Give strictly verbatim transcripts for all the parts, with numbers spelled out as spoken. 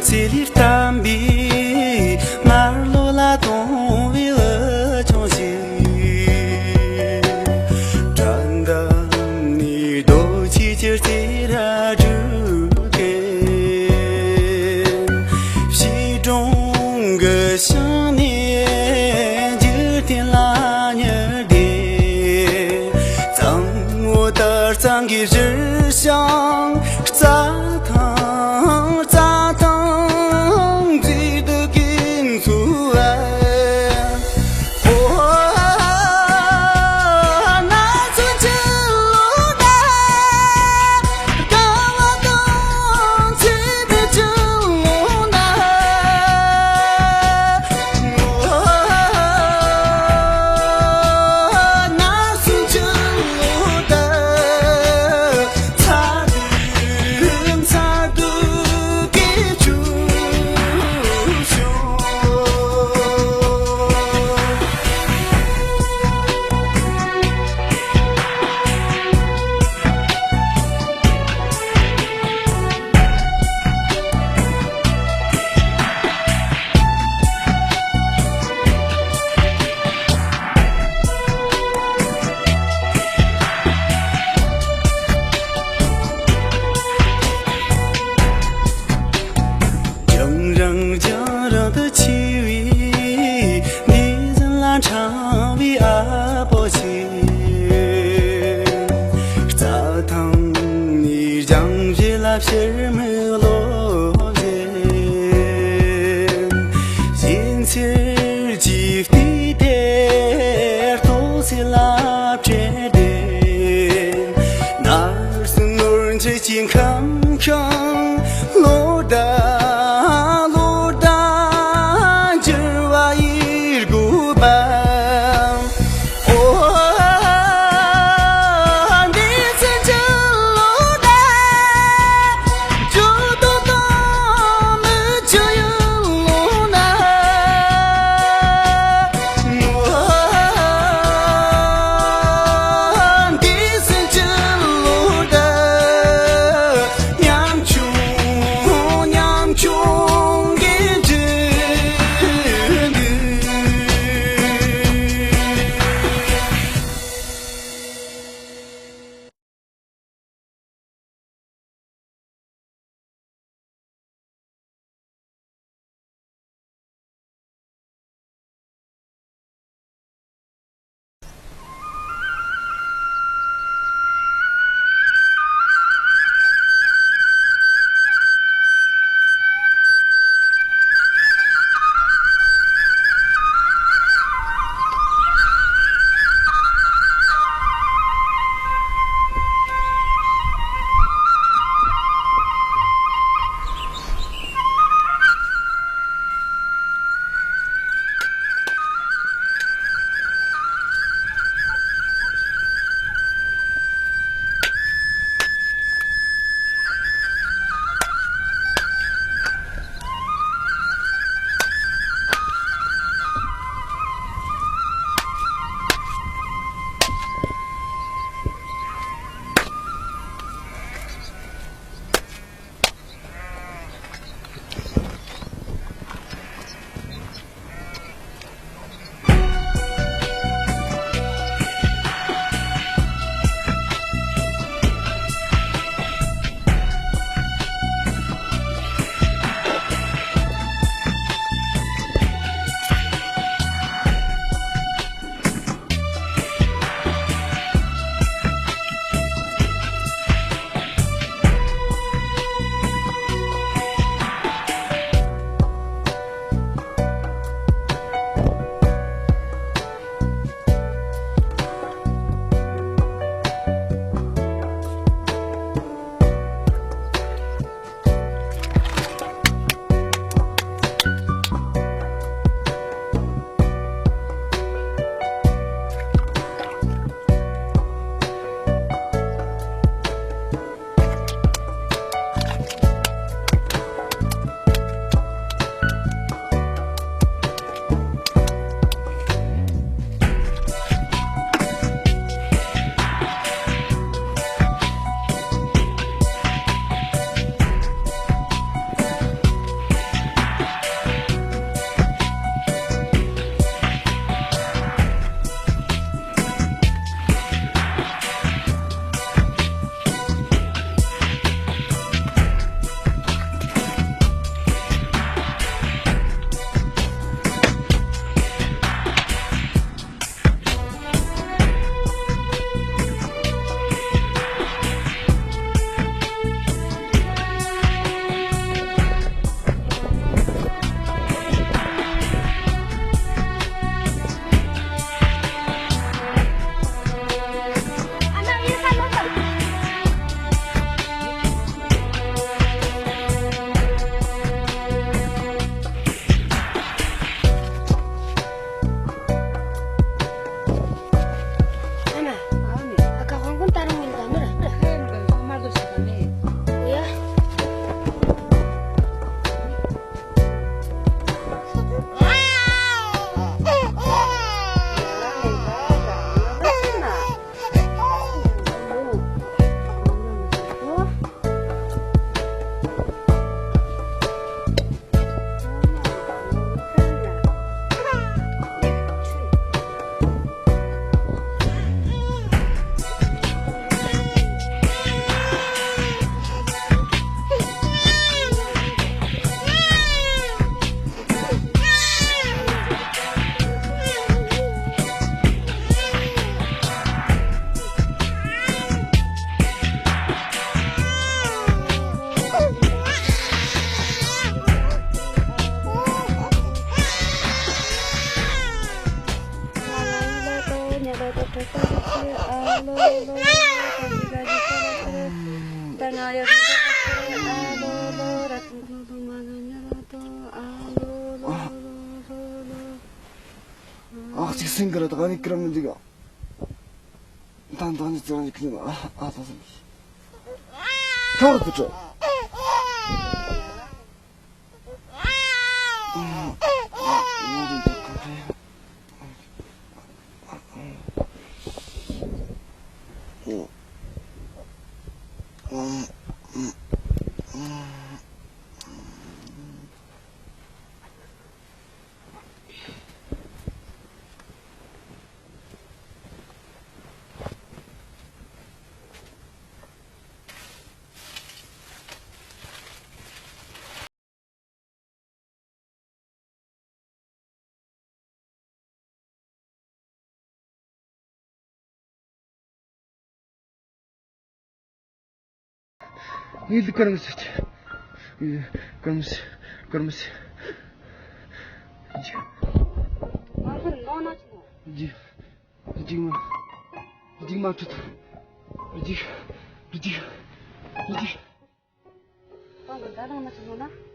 ཚེ་ལས་བརྟན་པའི་མར་ལོ་ལ་གཏོང་བའི་འུ་ཆུང་ཞིག་གྲལ་འདབ་ནས་རྡོ་ཆས་ཀྱི་རྩེ་ར་སྒྲུག་གིན། བྱིས་སྒྲུང་གི་ཤིང་ནས་འཇིག་རྟེན་ལ་ཉེར་བསྡད། གཙང་བོ་དར་གཙང་གི་གཞིར་བཞེངས། རྩྭ་ཐང་རྩྭ་ཐང་མཛེས་སྡུག་གི་མཚོ་བ། ཨོ། ན་ཚོད་ཅི་ལོ་ན། དགའ་བ་དང་ཚེ་འདི་ཅི་ལོ་ན། ཨོ། ན་ཚོད་ཅི་ལོ་ད། རྒྱང་རིང་རྒྱང་རིང་དུ་མཆེད་པའི་འདི་ཟིན་ལ་འཕྲང་བའི་ཨ་ཕོ་ཞིག་རྩྭ་ཐང་ནས་རྒྱང་བཞི་ལ་ཕྱིར་མིག་ལོག་བཞིན། གཞན་ཕྱིར་གྱི་བལྟས་ཏེ་ལྟོ་ཚིགས་ལ་བྲེལ་ཏེ། ནར་སོན་ནོར་འཁྲུལ་གྱི་ཁང་ཁྱིམ་ལོ་ཟླ་ལོ་ཟླ་འགྱུར་བ་ཡི་དགོས་པ། ཨོ། འདི་ཚེ་ཅི་ལོ་ན། ཇོ་དོ་དང་མི་ཇོ་ཡི་ལོ་ན། ཨོ། འདི་ཚེ་ཅི་ལོ་ན། ཨ་ཅིག་སེང་གི་ར་ད་ག་ནི་ཀི་ར་མི་འདུག་ག་ད་ད་ནི་ཙི་ར་ནི་ཀི་ནི་ཨ་ཨ་ད་སམ་ཁྱོད་ར་ཏུ་ཏྲ། ངའི་ལུས་ཀར་མི་སྲིད། ཀར་མི་སྲིད། ཀར་མི་སྲིད། ང་ཚོར་ནང་ན་ཅི་ནོ། འཇིགས། འཇིགས་མ། འཇིགས་མ་ཁྲིད། འཇིགས། འཇིགས། འཇིགས། ཁོང་གི་ཟླ་གྲངས་ནི་ཆི་ཟིག་ན།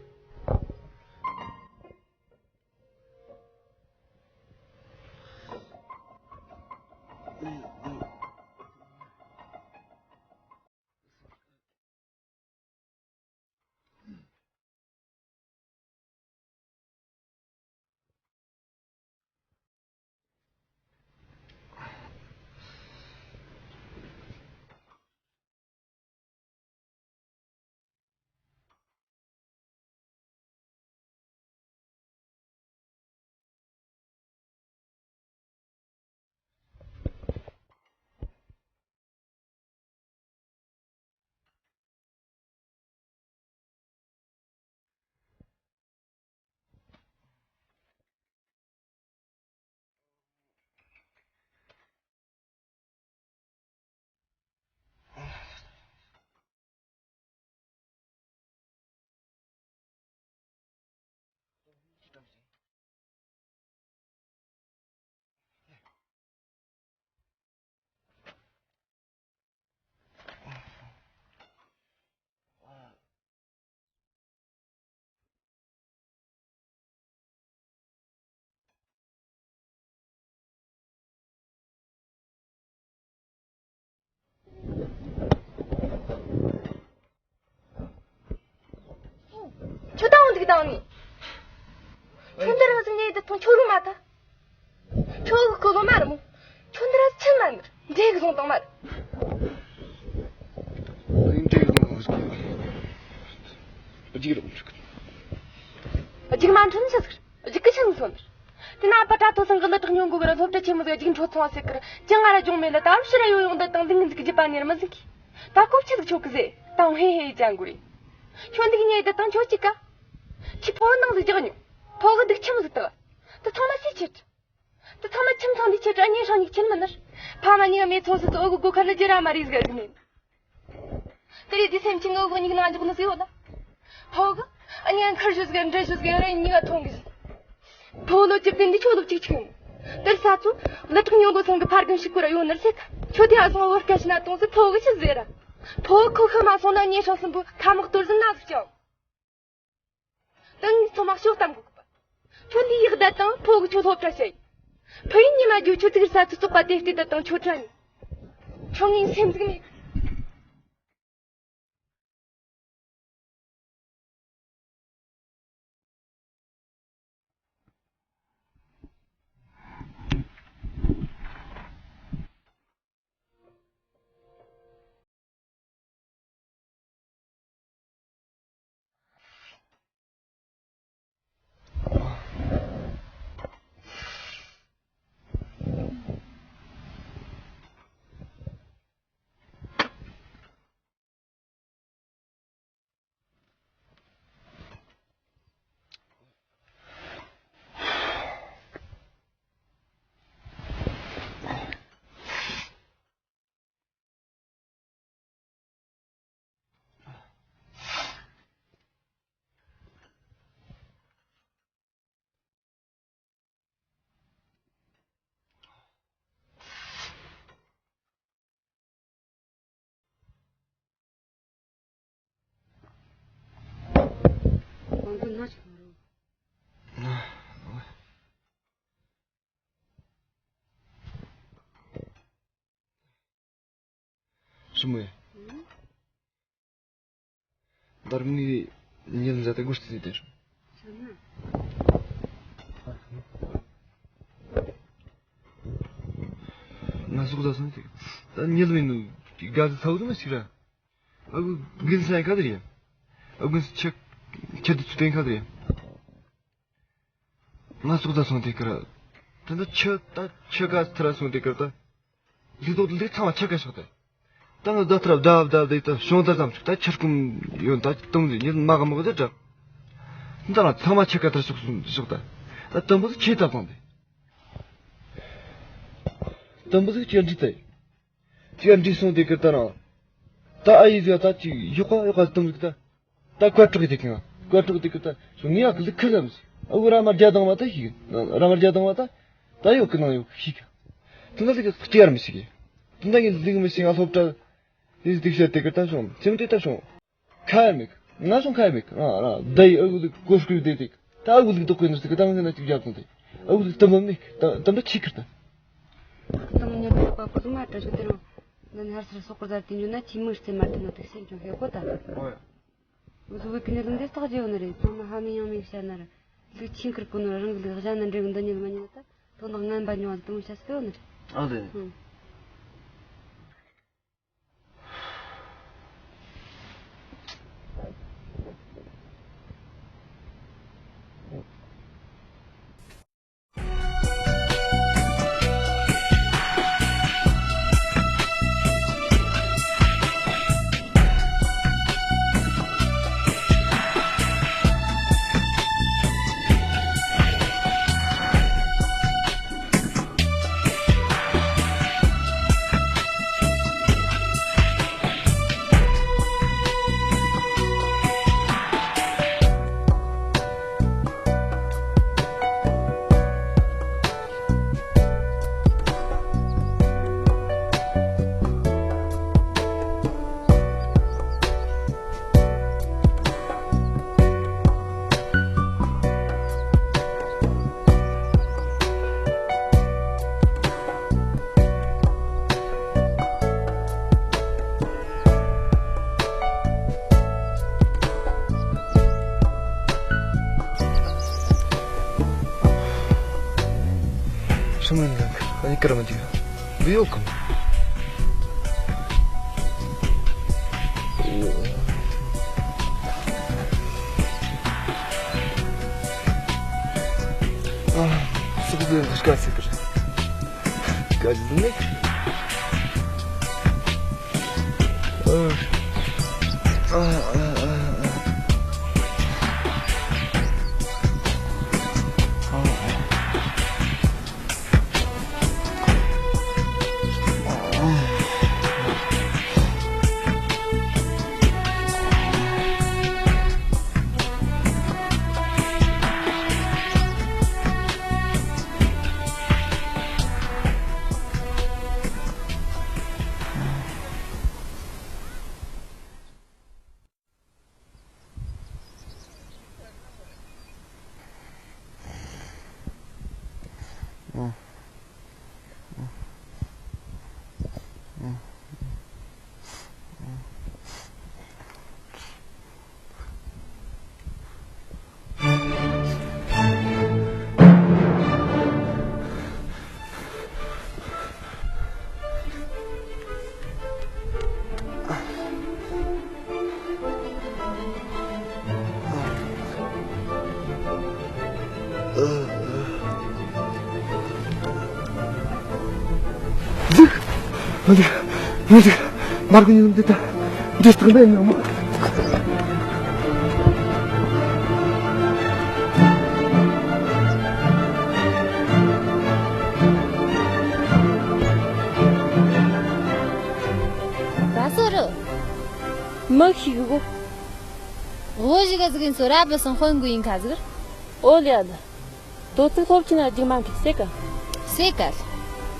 ཁྱོད་དང་འདུག་དང་ནི། ཁྱོད་འདི་རང་ཟིག་ངས་འདི་ཐོང་ཁྱོད་རུ་མ་ད། ཁྱོད་གི་ཀོ་ལོ་མ་རེད་མོ། ཁྱོད་འདི་ར་ཆི་མ་ནི་འདྲེ་གི་ལོང་དང་མ་རེད། འདྲེ་གི་ལོང་ཟིག་རྒྱུག་རོགས་འཇུག་རྒྱུག་མ་འཕྲོད་ནི་ཆི་ཟིག་རྒྱུག་གི་ཆི་མི་སོང་ནི། དེ་ན་པ་ཏྲ་ཐོ་སང་གི་ལི་དྲག་ཉུང་གོ་གི་ར་སློབ་གྲྭ་ཆེན་མོ་ཟིག་རྒྱུག་འཕྲོད་ཚོང་ཟེར་གི་ར་ཅང་ང་ར་ཅུང་མེད་ལ་ད་ཕྱི་ར་ཡོ་ཡོང་འདི་དང་ལིང་ཟིག་རྒྱུད་པ་ནེར་མི་ཟིག་གི། ད་ཀོ་ཆི་ཟིག་ཆོག་གི་ཟེ། ད་ཧེ་ཧེ་ཅང་གོ་རེ། ཁྱོད་འདི་གི་ཉེ་འདི་དང་ཁྱོད་ཅིག་ག་ཁྱི་ཕོ་ནང་ཟིག་རྒྱག་མྱོང་། ཕོ་གི་འདུག་ཆི་མི་ཟིག་ད། ད་ཚང་མ་སུས་ཁྱེར། ད་ཚང་མ་ཁྱིམ་ཚང་འདི་ཁྱེར་དྲ་གཉེན་སྲང་ཉིག་ཁྱེར་མི་ནར། ཕ་མ་གཉིས་ཀ་མེད་ཚོང་སི་ཚོ་ཨོ་གི་སྒོ་ཁ་ནི་རྒྱུ་ར་མ་རེད་ཟིག་ག་ཟིག་ནས། དེ་རེད་དེ་སེམས་ཁྱིམ་ནི་ཨོ་གི་ཉིག་ན་འཇོག་ནི་ཟིག་ཡོད་ལ། ཕོ་གི་གཉེན་ཁར་ཞུ་ཟིག་འདྲ་ཞུ་ཟིག་ར་གཉིས་ཀ་མཐོང་གི་ཟིག་ཕོ་ལོ་བཅུ་བདུན་འདི་ཁྱོད་ལོ་གཅིག་ཆུང་། དེར་ས་ཚོ་ལི་ཁྲག་ཉོ་གོ་སོང་གི་ཕར་གང་ཞིག་གོ་ར་ཡོད་ནར་ཟེར་ད། ཁྱོད་དེ་ཨ་སོང་བོར་སྐད་ཤི་ན་གཏོང་ཟིག་ཕོ་གི་ཆི་ཟེར་ར། ཕོ་ཁོ་ཁ་མ་སོང་ན་གཉེན་སྲང་སྲིན་པོ་ཁ་མག་གཏོར་ཟིག་ན་ཟིག་ཅང་། དེང་ཚང་མ་ཤོག་གཏམ་གོ་གི་པ། ཁྱོད་འདི་ཡག་བསྡད་དང་ཕོ་གི་ཁྱོད་སློབ་གྲྭ་བྱས། ཕུ་ཡིན་ཉི་མ་རྒྱུ་ཁྱོད་ཚིག་ས་ཚུ་ཚོགས་པ་དེ་བལྟས་བསྡད་དང་ཁྱོད་དྲན། ཁྱོད་ངའི་སེམས་ཟིག་མེད། ཞུ་མོ་ཡ། ད་རུང་ངས་ཉིན་མཛད་དེ་སྒོ་རྩིས་དེ་རུ། ང་སོག་ད་སོང་དེ། ད་ཉིན་མིན་ནུ་དགའ་ཟི་ཚ་བོ་དུ་མ་ཞིག་ར། ཨ་གུ་གིན་སན་ཁ་དེ་རེད། ཨ་གུན་ཆེ་ཆེ་དུ་ཚུ་ཏན་ཁ་དེ་རེད། ང་སོག་ད་སོང་དེ་ཀར། ད་ད་ཆེ་ད་ཆེ་ག་ཐར་སོང་དེ་ཀར་ད། ལི་ཏོག་ལི་ཚང་མ་ཆེ་ག་ཤོག་ད། ད་ང་ད་ཐར་བདའ་བདའ་བདའ་ད་ཤོང་ད་ཙམ་ཞིག་ད་ཆར་ཀུམ་ཡོད་ད་ཏོང་ཟི་ཉིད་མ་ག་མ་ག་ད་ད། ད་ང་ཚང་མ་ཆེ་ག་ཐར་ཤོག་ཤོག་ད། ད་དམ་པོ་ཆེ་ད་སོང་དེ། དམ་པོ་ཟིག་ཅི་འདྲི་ད། ཅི་འདྲི་སོང་དེ་ཀར་ད་རང་། ད་ཨ་ཡི་ཟིག་ད་ཅི་ཡོག་ག་ཡོག་ག་དམ་ཟིག་ད། ད་བཀའ་དྲག་དེ་གང་། བཀའ་དྲག་དེ་གི་ད་ངས་ཨ་ཁུ་ལི་ཁུ་ལམ་སི། ཨ་བུ་ར་མ་རྒྱ་དང་བ་ད་ཤིག་ར་མ་རྒྱ་དང་བ་ད། ད་ཡོག་གི་ནང་ཡོག་ཤིག་དེ་འདྲ་ལི་གི་སྐྱེ་ཡར་མི་ཤིག་དེ་འདྲ་ངས་ལིག་མི་ཤིག་ང་སློབ་གྲྭ་ཡིན་སྡིག་བཤད་དེ་གི་ད་བྱུང་ཁྱིམ་དེ་ད་བྱུང་། ཁ་ཡར་མིག་ང་སོང་ཁ་ཡར་མིག་ཨ་ར་ད་ཡི་ཨ་བུ་ལི་གོ་སྐུལ་དེ་དེ་ད་ཨ་བུ་ལི་འདུག་གི་ནི་སི་གི་ད་ང་ན་ཅིག་རྒྱབ་དང་དེ་ཨ་བུ་ལི་དམ་པ་མིག་ད་དམ་པ་ཆི་ཁིར་ད། དམ་ཉེ་པ་པ་གོ་མ་ཏྲ་ཤོ་དེ་རང་། ནན་ཧར་སར་སོག་པོ་ཟ་དེ་འཇུ་ན་ཁྱི་མིག་རྩེ་མར་དེ་ནོ་དེ་སེམས་ཅུང་ཧེ་གོ་ད། ཨོ་ཡ། འུ་ཚོ་བོད་ཀྱི་གནས་ལུགས་འདི་རྟགས་བརྗེ་བ་ནི་རེད། ཚང་མ་ཧ་མི་ཡང་མི་བཤད་ན་ར། ལུགས་ཆེན་ཁུར་པོ་ནོ་རང་གི་ལུགས་གཞན་ན་འདྲེ་གི་འདི་ཉིད་མ་ཉོ་ད། དོན་དག་ངན་པ་ཉོ་བ་དེ་མོ་བཤད་སྲིད་བ་ནི་རེད། ཨ་ལེ། ཧུམ། Шумын ланг, они кармадио. Биоком. А, сугубо скачиваешь. Газлык. འདུག་མི་འདུག་མི་འདུག་མར་ཁུ་ཉིན་འདི་ད་འདྲེ་སྟག་འདི་ཡིན་ནམ། ད་སོ་རུ། མི་ཤིག་གོ། བོ་ཞིག་ག་ཟིག་ཡིན་སོ་ར་བུ་སང་ཧོན་གུ་ཡིན་ཁ་ཟིག་ཨོ་ལི་ཨ་ལི། དོ་ཚིག་སློབ་ཆེན་ན་རྒྱུག་མ་འཁེལ་སེ་ག་སེ་ག་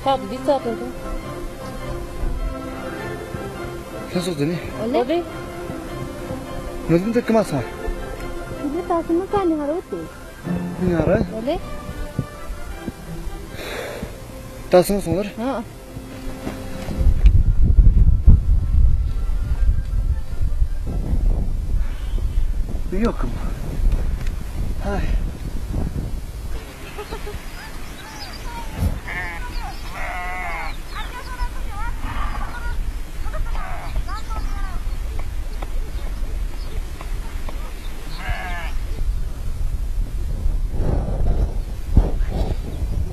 ཧབ་འདི་ཙ་ཐོན་ཐོན། ལྷ་སོགས་ཟེར་ནི། ཨོ་ལེ། ཨོ་ལེ། ང་ཚོ་འདི་ཀི་མ་སོང་། དེ་ལས་ད་སོང་ན་ཀ་ནས་ཧ་རོ་དེ། ང་ར། ཨོ་ལེ། ད་སོང་སོང་ལར། ཨ། དེ་ཡོད་གི་མ། ཧའི།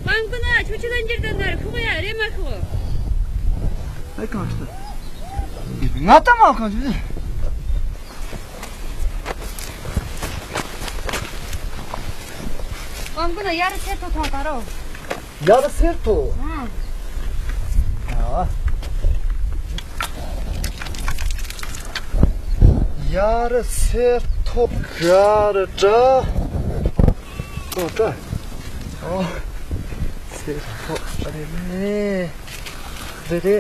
དབང་པོ་ན་ཆུ་ཆུ་ལ་འགྱུར་དུ་ནར་ཁོག་ཡ་རེ་མ་ཁོག་ཨེ་གང་ཤི། ང་ད་མ་གང་ཤི། དབང་པོ་ན་ཡར་ཆེ་ཏོ་ཐོང་ད་རོ། ཡར་སེར་ཐོ། ཨ། ཡར་སེར་ཐོ་ག་ར་ཏྲ། ཨོ་ཏྲ། ཨོ། སེར་ཐོ་རེ་རེ། རེ་རེ། རེ་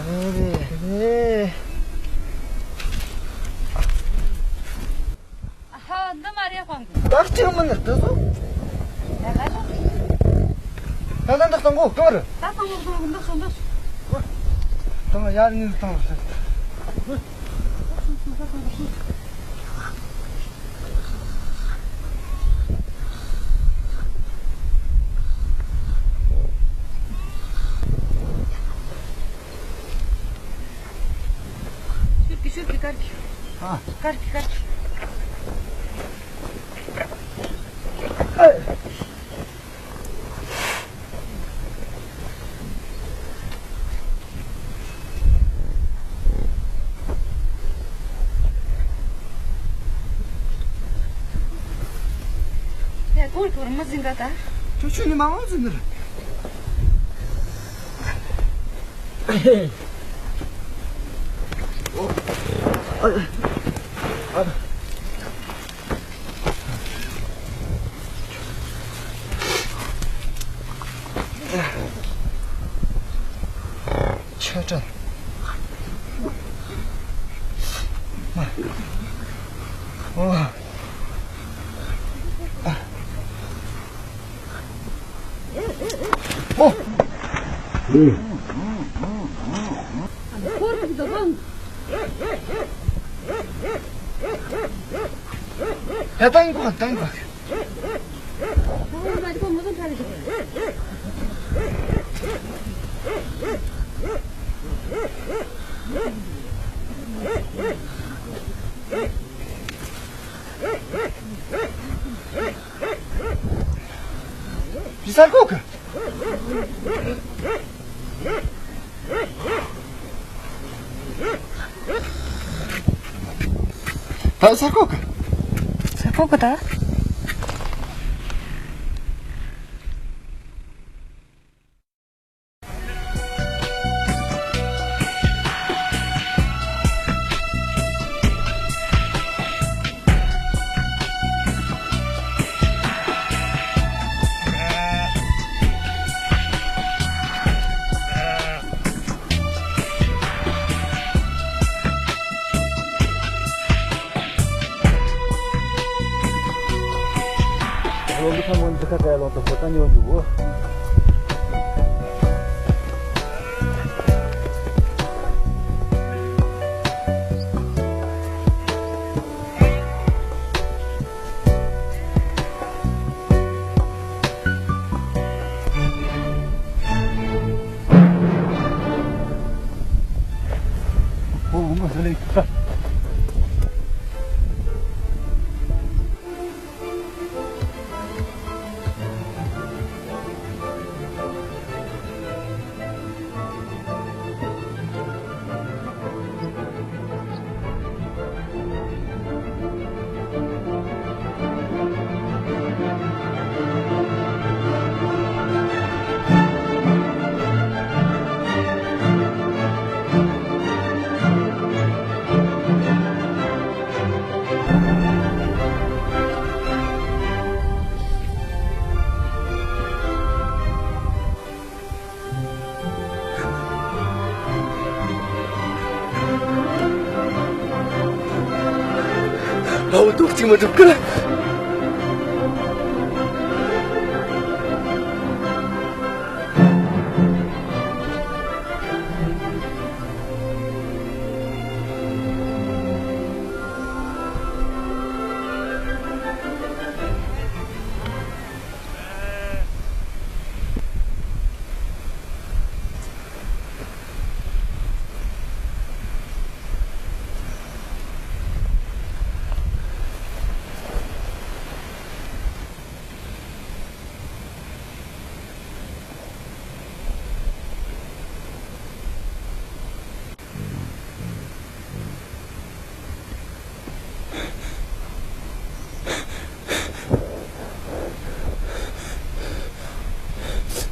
རེ། རེ་རེ། ཨ་ཧ། འདི་མ་རེད་དབང་གི། ད་གཅིག་མིན་ནི་དེ་ཚོ། ཡ་ལ་ལ། ད་ལ་འདི་གཏོང་གོ་གོ་རེད། ད་གཏོང་གོ་གཏོང་གོ་འདི་གཏོང་འདི། གཏོང་ཡར་ནི་གཏོང་རེད། ཤུར་གི་ཤུར་གི་ཀར་གི། ཨ། ཀར་གི་ཀར་གི། ཨེ། ཡ་ཀོར་ཀོར་མི་ཟིན་ག་ད། ཁྱོད་ཁྱོད་ནི་མ་འོང་ཟིན་ནི་རེད། ཆོས་དྲན། ཨོ། ཨོ། ཡ་ཏང་གོ་ཏང་གོ། ཕི་སར་ཀོ་ཀ། ད་སར་ཀོ་ཀ། སར་ཀོ་ཀ་ད། ལོ་འདི་ཁ་མོ་འདི་ཁ་ག་ལོ་ཏོ་ཁོ་ད་ཉོ་འདུག་གོ། ཨའོ། ཏོག་ཅིག་མ་འགྲུབ་ཀི་ལ།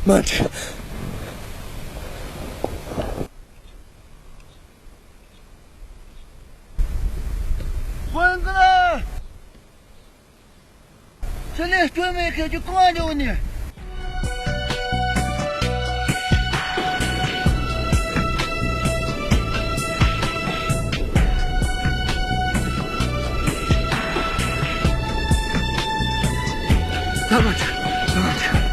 མ་འདྲ། ཝང་ཀི་ལ། ཕྱི་ནས་སྐྱོན་མེད་མཁན་གྱི་གང་ལ་འགྲོ་ནས། ལྷ་མ་བྱ། ལྷ་མ་བྱ།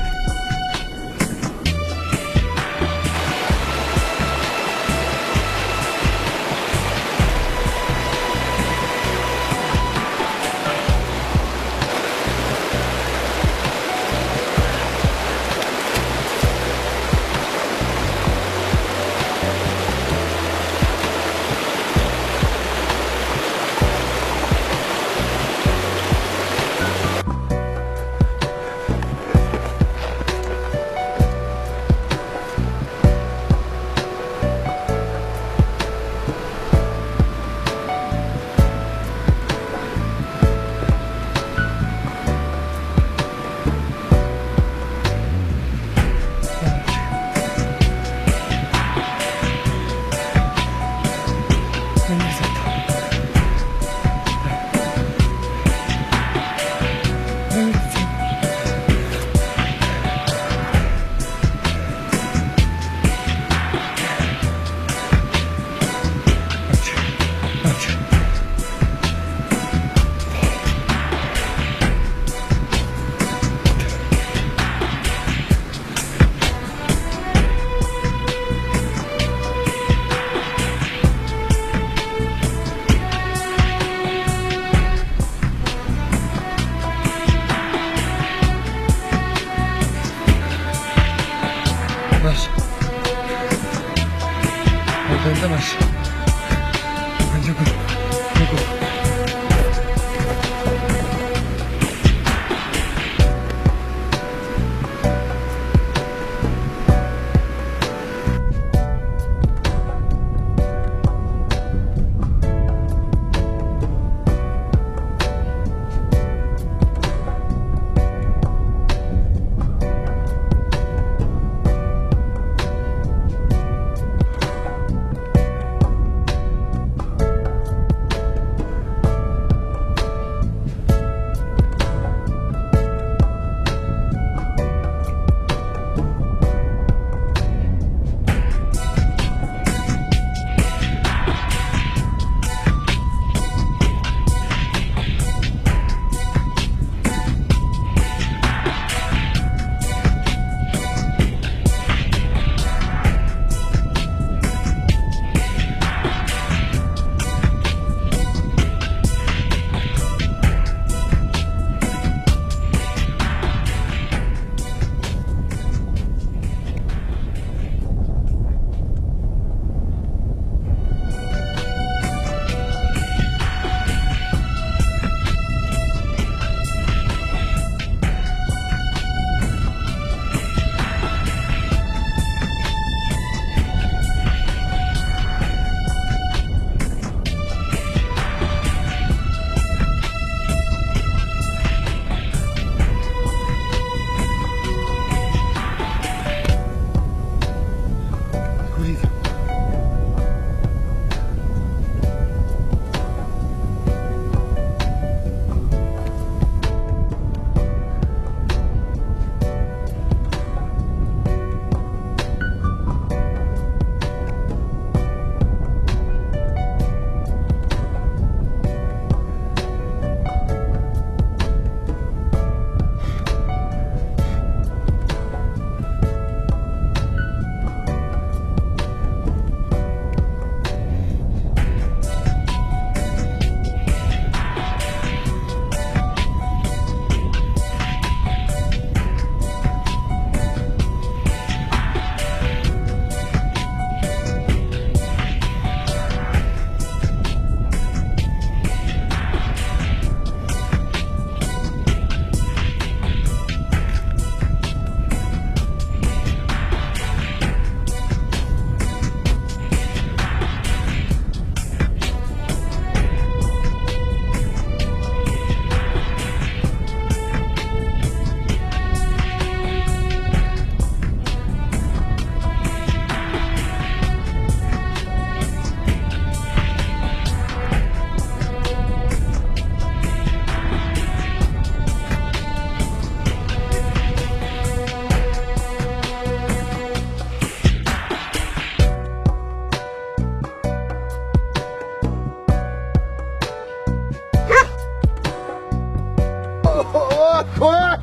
ཁོ།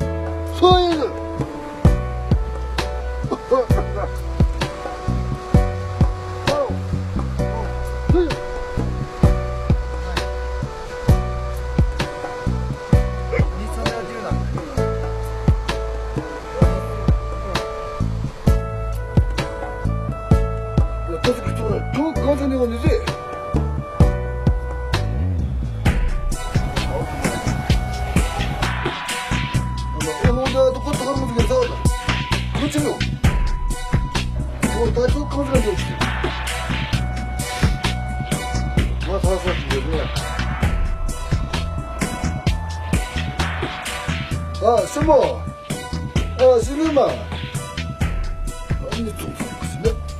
སུ་ཡིན། ཨ། སྲིན་མོ། ཨ་ནི་ཚོང་ཚོང་གི་ཟིན་ན།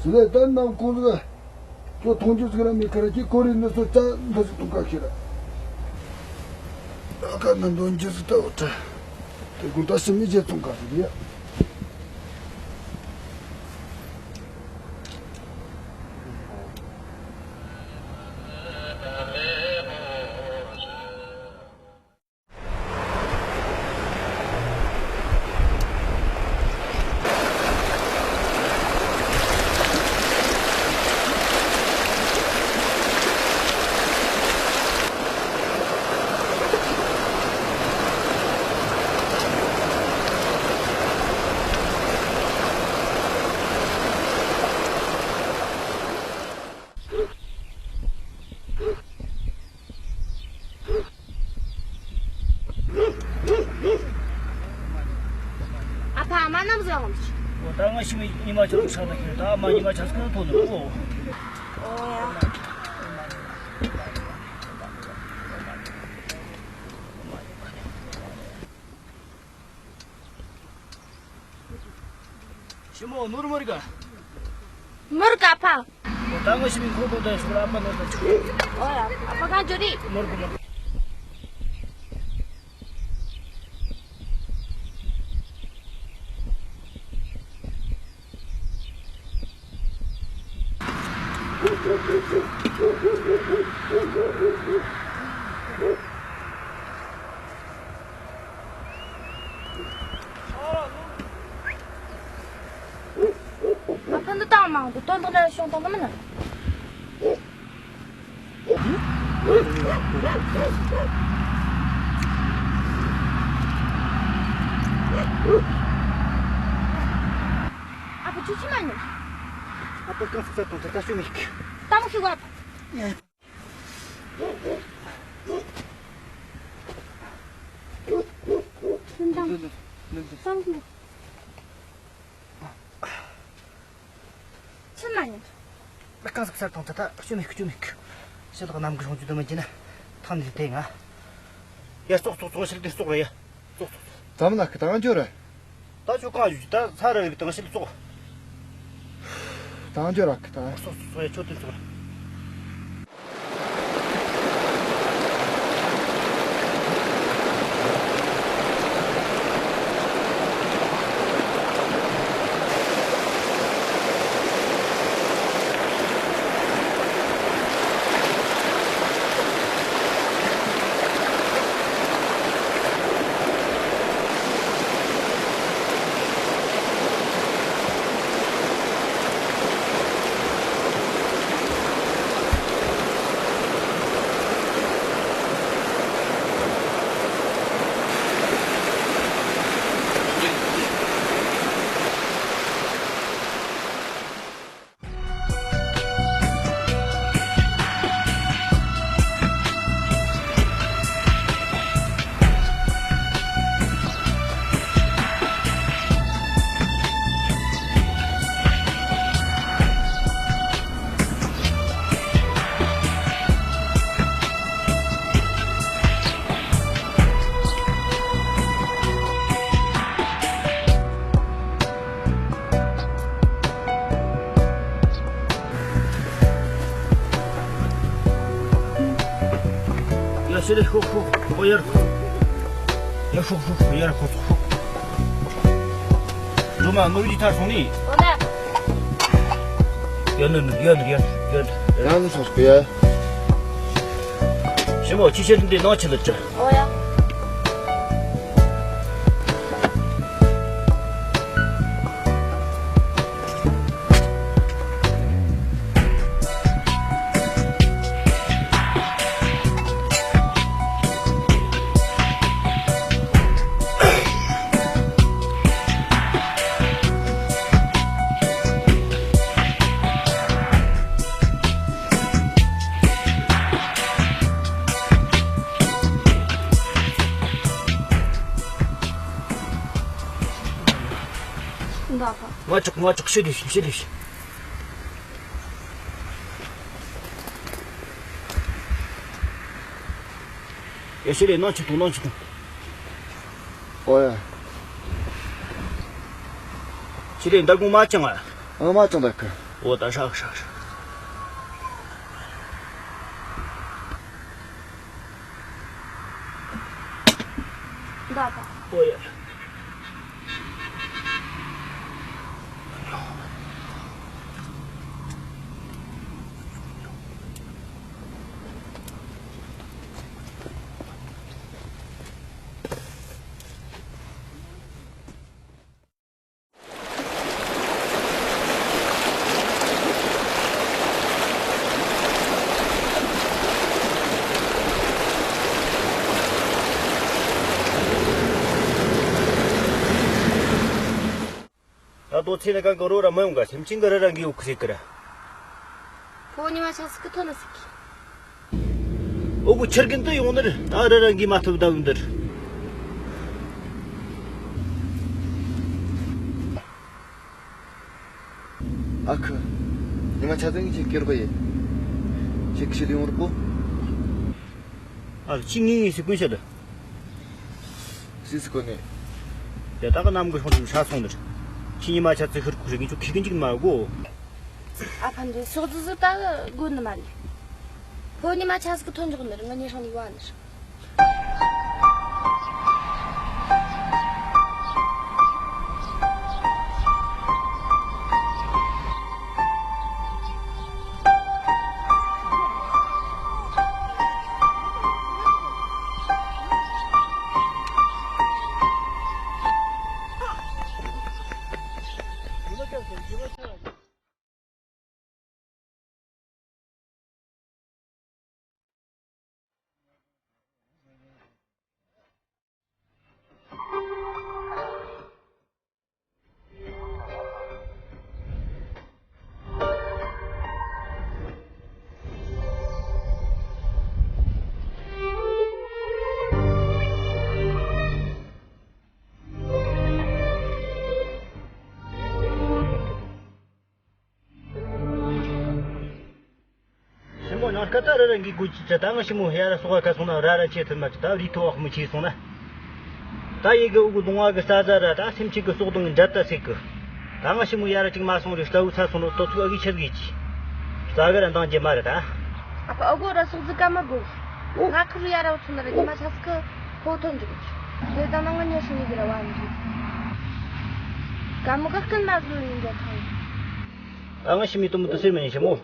ཟི་ལེ་ཏན་ནམ་ཁོང་ཚོ། ཁྱོད་མཐོང་རྒྱུ་ཟིག་ར་མི་ཁ་ར་ཁྱི་ཀོ་རི་ནི་སོ་ཅ་འདི་ཟིག་གཏོང་ཁ་ཁྱི་ར། ཨ་ཁ་ན་འདོན་རྒྱུ་ཟིག་ལྟ་བུ་དྲ། དེ་དགུང་ད་ཕྱི་མི་རྗེ་གཏོང་ཁ་ཟིག་རེད། ཨ་ཕ། ཨ་མ་ནམ་ཟེར་འོང་། འོ་ད་ང་ཤི་མི་ཉི་མ་ཆག་ས་ན་ཁྱེར་ད་ཨ་མ་ཉི་མ་ཆག་སྐད་ཐོག་ནས་ཨོ། ཨོ་ཡ། ཤི་མོ་ནོར་མོར་ག་མོར་ག་ཕ། ད་ང་ཤི་མི་ཁོ་ཁོ་ད་ཤི་ཨ་མ་ནོར་ད་ཆུ། ཨོ་ཡ། ཨ་ཕ་གང་འཇོ་རི། མོར་ག་མོར། ཨ་ཕ་འདི་བཏང་མང་དུ་སྟོན་ཐོག་ལ་ཤོང་དང་གི་མིན་ན། ཨ་ཕ་ཁྱོད་ཤི་མ་ཉོན། ཨ་ཕ་རྐང་ཚུགས་ས་དང་ད་ལྟ་ཤོད་མི་ཤིག་ལྟ་མོ་ཤི་གོ་ཨ་ཕ། ཚུན་དང་། ལྟ་མོ་ཤི་གོ་ཕྱིར་མ་ཉན། ལ་རྐང་ཟག་སར་དང་ད་ལྟ་སྐྱོན་མེད་སྐྱོན་མེད། ཕྱི་ལོགས་གནམ་གྱི་གཞུང་རྒྱུ་དུ་མི་འགྱུར་ན་ཐང་ནས་དེ་ང་། ཡ་ཙོག་ཙོག་ཙོག་ཕྱི་ལོགས་དེ་ཙོག་རེད་ཡ། ཙོག་ཙོག་ཙོག་ཙམ་ན་ཁི་དང་འཇོ་ར། ད་ཆོ་གང་ཡོད་ད་ས་ར་རེད་དང་ཕྱི་ལོགས་ཙོག་དང་འཇོ་ར་ཁི་དང་། ཙོག་ཙོག་ཙོག་ཡ་ཆོ་དེ་ཙོག་ར། ཕྱི་ལས་ཤོག་ཤོག་ཤོག་ཡར་ཤོག་ཡར་ཤོག་ཤོག་ཤོག་ཤོག་འགྲོ་མ་དངུལ་རིགས་ཐར་སོང་ནི། འོ་ན། ཡར་ནུར་ནུར་ཡར་ནུར་ཡར་ནུར་ཡར་ནུར། ཡར་ནུར་སོང་སྐུ་ཡ། ཞི་མོ་ཁྱི་ཤེད་འདི་ནང་ཆི་ལ་ཅི། འོ་ཡ། ང་ཅག་ང་ཅག་ཤི་རེ་ཤི་ཤི་རེ་ཤི། ཡ་ཤི་རེ་ནང་ཆི་ཐོང་ནང་ཆི་ཐོང་། ཨོ་ཡ། ཤི་རེ་འདར་གུང་མ་ཅང་ཨ། ཨ་མ་ཅང་འདར་གི། ཨོ་ད་ཧྲག་ཧྲག་ཧྲག། འདར་ག། ཨོ་ཡ། ད་དོ་ཚེ་ན་གང་གི་རོ་ར་མི་ཡོང་ག་སེམས་ཅན་གི་རི་ར་འགི་ཡོད་ཁི་རེད་གི་ར། ཕོ་ཉི་མ་ཆ་སི་ཀི་ཐོན་ན་སི་ཀི། ཨོ་གུ་ཆི་རྒན་དུ་ཡོང་ནི་རེད། ད་རི་ར་འགི་མ་ཐུབ་ད་བུ་འདིར། ཨ་ཁུ། ཉི་མ་ཆ་ཚང་གི་ཁྱེད་སྐྱོར་པ་ཡིན། ཁྱེད་ཀྱི་ཤི་དུ་ཡོང་རོགས་གོ། ཨ་ཁྱི་ངེས་ངེས་སི་ཀུན་ཤ་དུ། སི་སི་ཀོ་ནི། དེ་དག་གི་གནམ་གི་ཧྲོང་ཧྲ་སོང་ནི། ཁྱི་ཉི་མ་ཆ་ཚི་ཤུར་ཁུ་རིག་གི་ཆུ་ཁི་གི་འཇིག་མ་གོ། ཨ་ཕ་འདི་སོག་ཙི་ཟི་ད་གོ་ནི་མ་རེད། ཕོ་ཉི་མ་ཆ་སི་ཀི་ཐོན་འཇོག་ནི་རེད། ང་ཉེ་ཧྲང་ནི་བ་ནི་རེད། ཞི་མོ་ཉང་སྐད་ད་རི་ར་འགི་དགོས་ཀྱི་ཅི། ད་ང་ཞི་མོ་ཡ་ར་སོག་ཁ་སོང་ན་ར་ར་ཆེ་ཐུབ་མ་ཅི། ད་རི་ཐོ་བག་མི་ཆེ་སོང་ན། ད་ཡི་གེ་འུ་གུ་གདོང་བ་གི་ས་ཟ་ར་ད་སེམས་ཅན་གི་སོག་དང་གི་འདྲ་ད་སེ་གི། ད་ང་ཞི་མོ་ཡ་ར་ཅིག་མ་སོང་རེ་ལྟ་བུ་ཚ་སོང་རོ་ཏོ་ཚུགས་ཨ་གི་ཆེར་གི་ཅི། ས་གི་ར་འདང་རྒྱལ་མ་རེད་ད། ཨ་ཕ་ཨ་གོ་ར་སོག་ཟི་ཀ་མ་གོ། ང་ཁུ་རུ་ཡ་ར་བ་ཚུ་ན་ར་ཉི་མ་ཆ་སི་ཀི་ཕོ་ཐོན་འཇུག་ཅི། དེ་ད་ན་ང་ཉེ་སོང་ཡི་གི་ར་བ་འདི། ཀ་མོ་ག་སྐུན་མ་བཟོ་ཡིན་འདྲ་ཐང་། ཨ་ང་ཞི་མོ་དུ་མོ་དུ་སེ་མ་ཡིན་ཞི་མོ།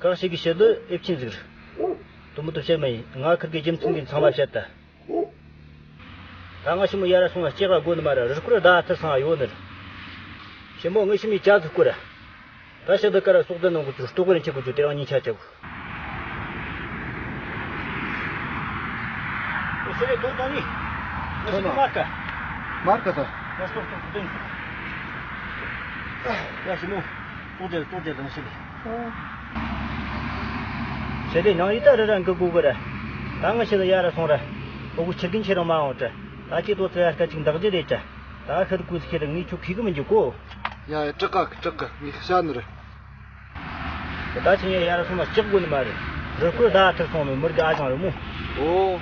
གང་ཞིག་གི་ཞི་དུ་ཨེབ་ཆིན་ཟིག་རེད། དུ་མོ་དུ་བཤད་མ་ཡིན། ང་ཁིར་གི་རྒྱུ་མཚན་གི་ཚང་མ་བཤད་ད། ད་ང་ཞི་མོ་ཡ་ར་སོང་ལ་སྐྱེ་ག་དགོ་ནི་མ་ར་རི་སྐོར་ཟླ་ཐུར་སང་ཡོད་ནི་རེད། ཞི་མོ་ངའི་ཞི་མོའི་ཅ་ཟིག་སྐོར་ར། ད་ཞི་དུ་ཀ་ར་སོག་དུ་ནང་གི་ཅུ་སྟོག་གི་རིན་ཆེ་གི་ཅུ་དེ་རང་ཉིན་ཆ་ཅག་གི། ཨོ་ཤི་རེ་དོ་དང་ནི། ང་ཞི་མོ་མར་ཀ། མར་ཀ་ད། ཡ་སྟོག་སྟོག་སྟོག་སྟོག་ཡ་ཞི་མོ། ཙོག་ཅེ་ཙོག་ཅེ་དང་ཤི་རེ། ཨོ། ཤི་རེ་ནང་ཡི་ད་རི་ར་འགི་དགོས་གི་ར། ད་ང་ཤི་ལ་ཡ་ར་སོང་ར། ཨོ་གུ་ཆི་རྒན་ཁྱེད་རང་མ་འོང་དྲ། ད་ཁྱེད་དོ་ཚེ་ཡ་སྐད་ཅིག་འདག་རྒྱུ་རེད་དྲ། ད་ཤི་རུ་ཀུ་ཁྱེད་རང་ངས་ཁྱོད་ཁེ་གི་མི་འཇུག་གོ། ཡ་ཡ་སྐྲག་ག་སྐྲག་ག་ངས་ཤ་ནི་རེད། ད་ཆི་ཡ་ཡ་ར་སོང་ན་ལྕགས་དགོས་ནི་མ་རེད། རི་སྐོར་ཟླ་ཐུར་སོང་ནི་མི་རྒ་ཨ་ཅང་རེད་མོ། ཨོ།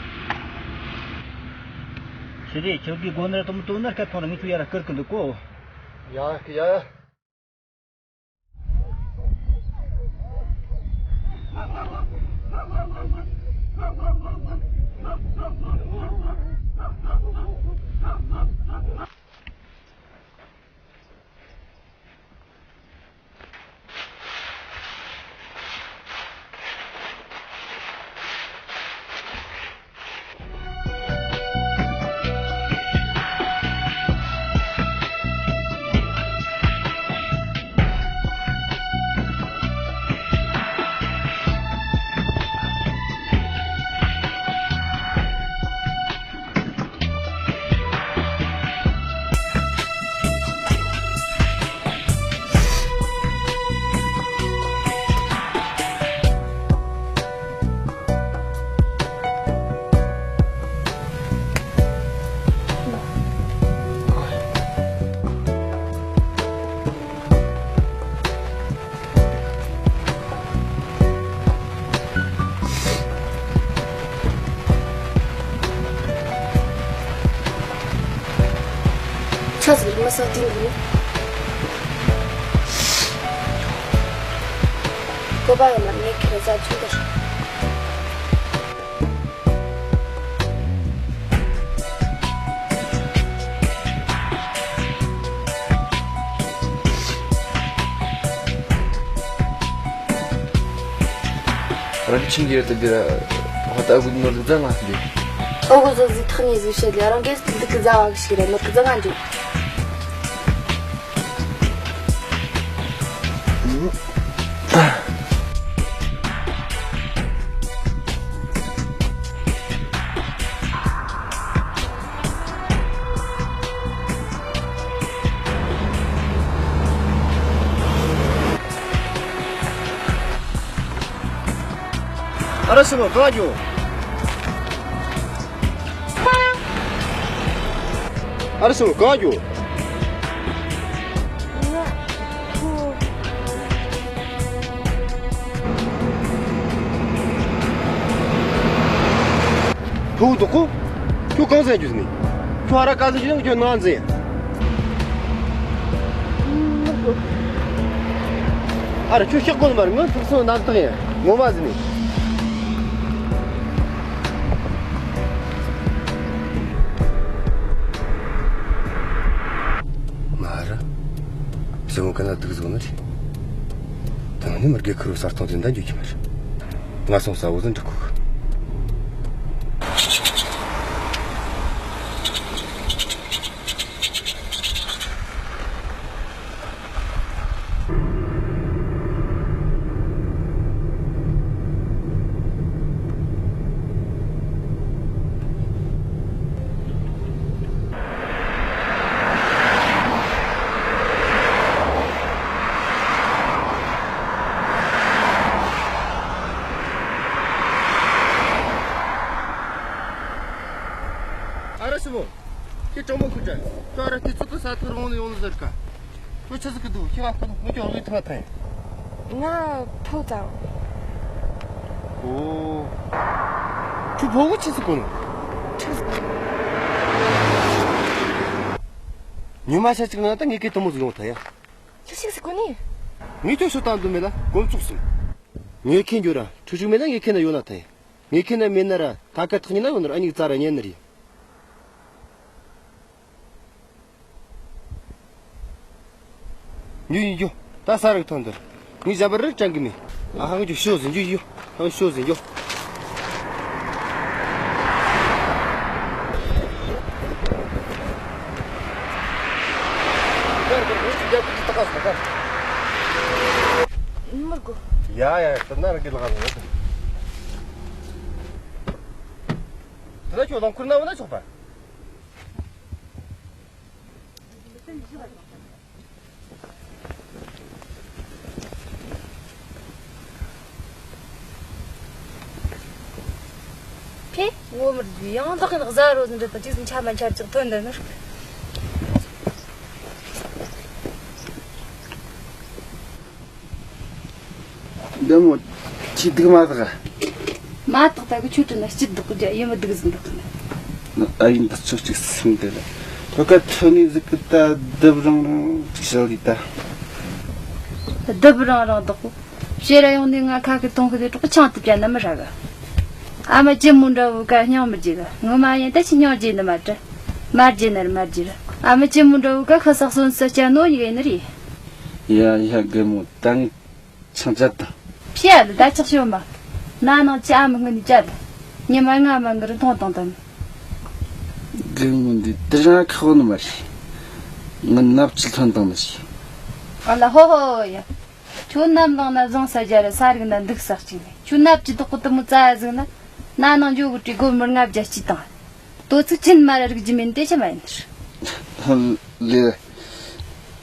ཤི་རེ་ཁྱོད་ཀྱི་དགོས་ནི་ར་དུ་མི་དོ་ན་སྐད་ཐོང་ར་ངས་ཁྱོད་ཡ་ར་སྐུར་གི་འདུག་གོ། ཡ་ཡ། ཆ་ཟིག་མི་ས་དེ་འདུག་གོ་པ་ཡོད་ན་ངས་ཁྱེད་རང་ཚ་ཆུང་དུ། རང་ཁྱིམ་གྱི་ཡོད་དུ་འདིར་ཧོ་ད་དགུ་ནོར་རྫ་ང་འདི། ཨོ་གོ་ཟོ་ཟི་ཐག་ཉེ་ཟི་བཤད་ལ་རང་གེས་འདི་གི་ཟ་བ་གི་ཞིག་རེད་ནོར་གི་ཟ་ང་འདི། ཨ་ར་སི་མོ་གང་འགྱོ། ཨ་ར་སི་མོ་གང་འགྱོ། ཕུ་བོ་དོ་ཁོ། ཁྱོད་གང་ཟེར་རྒྱུ་ཟིན་ནི། ཁྱོད་ཨ་ར་ཀ་ཟེར་རྒྱུ་ན་ཁྱོད་ནང་ཟེར། ཨ་ར་ཁྱོད་ཤག་གོ་ནི་མ་རེད། ངོ་ཐུག་སོང་ནམ་ཐག་ཡིན་ངོ་མ་ཟིན་ནི། མ་ར། སེ་མོ་ག་ན་དུག་བཟོ་ནི་རེད། ད་ནི་མི་དགེ་ཁུར་བོ་ས་སྟོང་དེ་འདྲ་འགྱོ་གི་མ་རེད། ང་སོང་ས་འོ་ཟིན་འགྲིག་གོ་གི། ཨ་ར་སི་མོ། ཁྱེད་གྲོགས་མོ་ཁུ་དྲ། ཁྱོད་ཨ་ར་ཁྱེད་ཚོ་གི་ས་ཐག་རིང་ནས་ཡོང་ནི་ཟེར་ག་ཁྱོད་ཆི་ཟིག་གི་འདུག་ཁྱེད་ང་ཁོ་ངོ་ཅོག་ལུས་ཐུབ་ཐལ། ང་ཕོ་ཙང་། ཨོ། ཁྱོད་ཕོ་བོ་ཆི་ཟིག་གོ་ནི། ཆི་ཟིག་གོ་ནི། ཉི་མ་ཤ་གཅིག་ནང་ད་ངེད་ཀའི་དུ་མོ་ཟིག་ཡོང་ཐལ་ཡ། ཆི་ཟིག་ཟིག་གོ་ནི། ངས་ཁྱོད་ཤོད་སྟངས་འདུག་མེད་ལ་དཀོན་མཆོག་གསུམ། ངས་ཁྱེད་འགྱོ་ར་ཁྲུ་ཤུག་མེད་ན་ངས་ཁྱེད་ན་ཡོད་ན་ཐལ་ཡ། ངས་ཁྱེད་ན་མེད་ན་ར་ད་ཀ་ཐག་ཉེ་ན་ཡོད་ན་ར་ཨ་ཉིག་རྩ་ར་ཉན་ནི་རེད། འགྱོ་ཡིན་འགྱོ། ད་ས་རུ་ཐོན་འདིར། ངས་བྱ་བར་རི་དྲན་གི་མེད། ཨ་ཧང་འགྱོ་ཤོད་ཟིན་འགྱོ་ཡིན་འགྱོ། ཧང་ཤོད་ཟིན་འགྱོ། མི་དགོས། ཡ་ཡ་ཡ་ད་ན་རང་གི་ལག་ལ་ཡོད། དེ་ན་ཁྱོད་རླངས་འཁོར་ན་འོ་ན་ཆོག་པ། ཕེ། ངོ་མི་རྒྱུ་ཡང་དག་གི་ནག་ཟ་རོ་ཟིན་འདྲ་ད་ཅིག་ཟིན་ཆ་མ་འཆར་ཅིག་ཐོན་འདི་ནི། འདི་མོ་ཁྱི་སྡུག་མ་དག་མ་དག་ད་གི་ཆུ་དྲི་ན་སྐྱིད་སྡུག་གི་ཡི་མི་སྡུག་ཟིན་འདུག་གི་ཨ་ཡིན་ད་ཆོ་གཅིག་སིམ་དེ་ལ་ཁོ་ཀ་ཐོ་ནི་ཟིག་གི་ད་རྡིབ་རང་རང་ཅིག་བྱ་ལི་ད། རྡིབ་རང་རང་དག་གོ་ཕྱེ་ར་ཡོང་ནི་ང་ཁ་གི་གཏོང་གི་དེ་གྲོགས་ཆང་དུ་བྱ་ན་མི་ར་གི། ཨ་མ་ཅི་མོ་འདྲ་བོ་ཀ་སྙིང་མི་རྗེ་གི། ངོ་མ་ཡིན་ད་ཅི་སྙིང་རྗེ་ནི་མ་དྲ། མ་རྗེ་ནི་ར་མ་རྗེ་ར། ཨ་མ་ཅི་མོ་འདྲ་བོ་ཀ་ཁ་སག་སོན་སི་སྐྱ་ནོ་ཡི་གི་ནི་རེད། ཡ་ཡ་རྒན་མོ་ད་ངས་ཆང་བཅད་དང་། ཕྱི་ཡ་ལ་ད་ཆག་ཤོ་མ། ན་ནང་ཅི་ཨ་མ་ངི་ནི་བཅད། ཉི་མ་ང་མ་ངི་རི་མཐོང་དང་དང་། རྒན་མོ་འདི་དེ་རང་ཁག་ནི་མ་རེད། ང་ནབ་ཅི་ཐོན་དང་ནི་ཞིག་ཨ་ལ་ཧོ་ཧོ་ཡ། ཁྱོད་ནམ་ལངས་ན་བཟང་ས་རྒྱ་ར་ས་རིག་ན་འདུག་ས་གཅིག་ནས། ཁྱོད་ནབ་ཀྱི་དོག་གི་དུ་མོ་རྩ་ཡ་ཟིག་ན། ན་ནང་འཇོག་གི་བྲིས་སྒོ་མི་ལྔ་བརྒྱ་གཅིག་དང་། དོ་ཚིག་ཆེན་མ་ར་རིག་རྒྱུ་མིན་དེ་ཆ་མ་ཡིན་ནི། ལེ།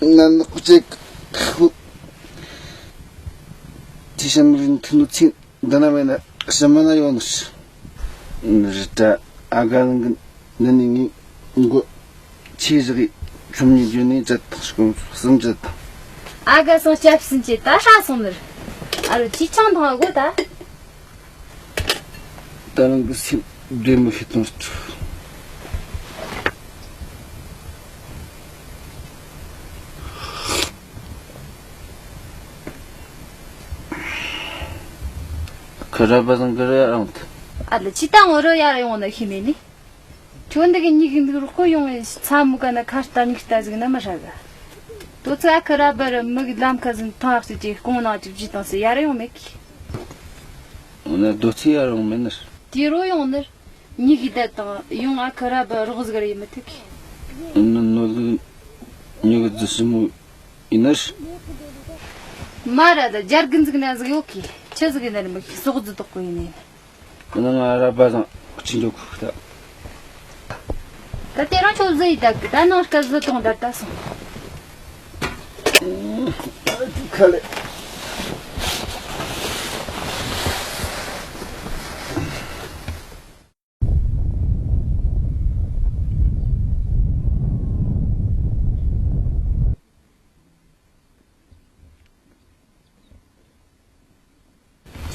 ང་ནག་ཅིག་ཁུ། དེ་ཤམ་རིན་ཐུ་ནུ་ཚིག་འདི་ན་མེད་ན་ཤམ་མ་ན་ཡོང་ནི། རི་ཏྲ་ཨ་ག་ལང་གི་འདི་ནི་ངའི་མགོ་ཆེ་བཞག་གི་ཁྲོམ་ཉིད་བརྗོད་ནས་བཅད་དང་སྐོམ་གསུམ་བཅད་དང་། ཨ་ག་སང་སྐྱབས་སུ་མཆི། ད་ཧྲ་སོང་ནི། ཨ་རོ་ཅི་ཆང་དང་ཨ་གོ་ད། ད་རང་གི་སེམས་བདེ་མོ་ཞིག་གཏོང་ཐུབ། ཁ་ར་བ་དང་ག་ར་ཡ་རང་ཐུབ། ཨ་ལ་ཅི་ད་ངོ་རོ་ཡ་ར་ཡོང་ན་ཤི་མེད་ནི། ཁྱོད་འདི་གི་མྱིག་གི་འདུག་རོགས་ཡོང་ཚ་མུ་ཀ་ན་ཁ་ལྟ་མྱིག་ལྟ་ཟིག་ན་མི་ཧྲ་ག་དོ་ཚིག་ཨ་ཁ་ར་བ་ར་མི་གི་ལམ་ཁ་ཟིན་ཐང་ཨག་ཅིག་ཅིག་ཀོང་ནང་ཅིག་བརྗིད་བཏང་སི་ཡ་ར་ཡོང་མེད་གི་འོ་ན་རྡོ་ཚིག་ཡར་ཡོང་མེད་ནི། དེ་རུ་ཡོང་ནི། ཉི་ཤུ་དེ་དང་ཡོང་ཨ་ཁ་ར་བ་རོགས་ཟིག་ར་ཡི་མི་ཐུག་གི་འོ་ན་ནོར་ལུག་ཉི་གི་རྫི་ཞི་མོ་ཡིན་ནི། མ་ར་ད་རྒྱ་རྒན་ཟིག་ན་ཟིག་ཡོད་གི་ཆི་ཟིག་ཡིན་ན་རི་མི་ཤི་སོག་རྫི་དོག་གོ་ཡིན་ནི། འོ་ན་ང་ར་བ་དང་ཅི་འཇོག་གི་ད། ད་དེ་རང་ཆོ་ཟི་ཡི་ད་གི་ད་ནང་སྐལ་ཟི་གཏོང་ད་ད་སོང་། ཁ་ལེ།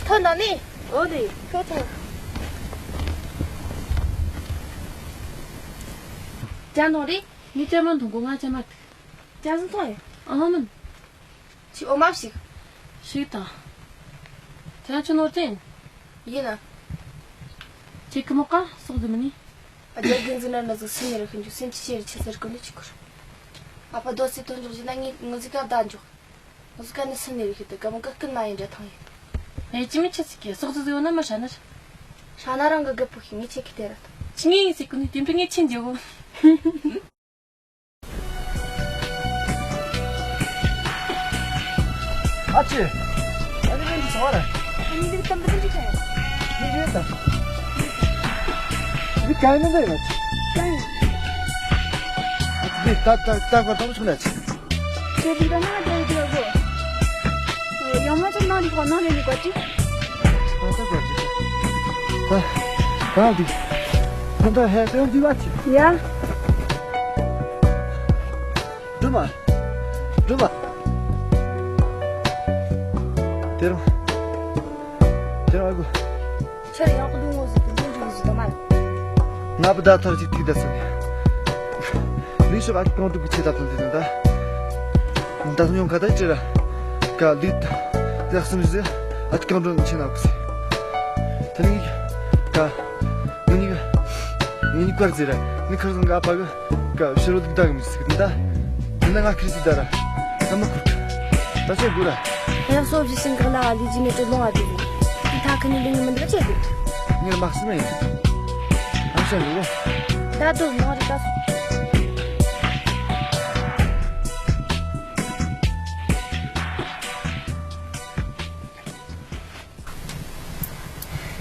ཐོན་དང་ནི། འོ་དེ། ཁྱོད་ཐོན། ཅ་ནོ་རེད། ངས་ཅ་མ་འཐུང་གོ་ང་ཅ་མ་ཐུག་ཅ་ཟིན་ཐོན་ཡ། ཨ་ཧ་མིན། ཁྱོད་འོ་མ་ཞིག་ཞིག་དང་། ཁྱོད་ཁྱོད་ནོར་ཅན། ཡིན་ན། ཁྱེད་ཀི་མོ་ཀ་སོག་དུ་མི་ནི། རྒྱ་རྒན་ཟིན་ན་ན་ཟིག་སུན་ནི་རེ་ཁན་ཇུ་སེམས་ཅི་ཤེས་རེ་ཆེ་ཟེར་གོ་ནི་ཅི་ཁུར། ཨ་ཕ་རྡོ་སི་ཐོན་འཇོག་ཅི་ན་ངས་ངུ་ཟིག་ག་བདག་འཇོག་ངུ་ཟིག་ག་ནི་སུན་ནི་རེ་ཁི་དེ་ག་མོ་ག་སྐུ་ན་ཡིན་འདྲ་ཐང་ཡིན། ཨེ་ཅི་མི་ཆེ་ཟིག་གི་སོག་ཟིག་ཟིག་ཡོད་ན་མ་ཧྲ་ནི། ཧྲ་ན་རང་གི་གི་པུ་ཤི་ངས་ཆེ་ཁི་དེ་ར་ཐང་། ཅི་ངས་ཟིག་གོ་ནི་དེ་འདྲ་ངས་ཆེ་འཇོག་གོ། ཨ་ཅེ། ཨ་ནི་ལན་གྱི་ཚོ་བ་ར། ཨ་ནི་ལན་གྱི་ཚོ་བ་ར། ནི་ལན་དང་། ནི་ག་ནི་ལན་ལ་ཅི། ཨ་ཅེ་ད་ད་ད་ག་དང་ཆུང་ལ་ཅི། ཁྱེད་འདི་ག་ན་འདྲ་ཡོད་གོ། ཡང་མ་ཚོ་ནང་ནི་གོ་ནང་ནི་གོ་ཅི། ད་ད་གོ་ཅི། ད་ད་འདི། ད་ད་ཧེ་ད་འདི་བ་ཅི། ཡ། འགྲོ་མ། འགྲོ་མ། དེ་རང་། དེ་རང་ཨ་ཁུ། ཁྱེད་ཡག་པོ་འདུག་ངོ་ཟེར་དུས་ལན་འཇུག་ཟེར་དུ་མ་རེད། ང་བུ་ད་ཐར་ཅིག་ཐིག་ད་ཟེར་ནས། ལུས་ཤོག་ཨ་ཁུ་གང་འགྲུབ་ཀྱི་ཆེད་ད་ཐོན་དེ་ནི་ད། ད་ཉོན་ཁ་ད་ཅི་ར། ཀ་ལུས་ད། ཡག་སེམས་ཟེར། ཨ་ཁུ་གང་འགྲུབ་ཆེ་ན་ཨ་ཁུ་ཟེར། དེ་ནི། ཀ། ངེད་གཉིས་ཀ། ངེད་གཉིས་ཀ་རྩིས་ར། ངེད་ཁར་སང་ག་ཨ་ཕ་གི། ཀ་ཕྱི་རོལ་ལུགས་ད་གི་མི་སྲིད་ད། དེ་ན་ང་ཁིར་སི་ད་ར། ད་མ་ཁུར། ད་ཆེ་དགོས་ར། ཡང་སོ་བཞི་ཤིང་གི་ལ་ལི་ཇི་མེ་ཏྲི་ལོང་བ་དེ། ད་ཁི་ནི་ལི་ངི་མི་འདི་ཆེ་དེ། ངེར་མ་སི་མེ་ཡིན། ཨ་ཤ་ཡོ། ད་དོ་མོ་རི་ད་སོ།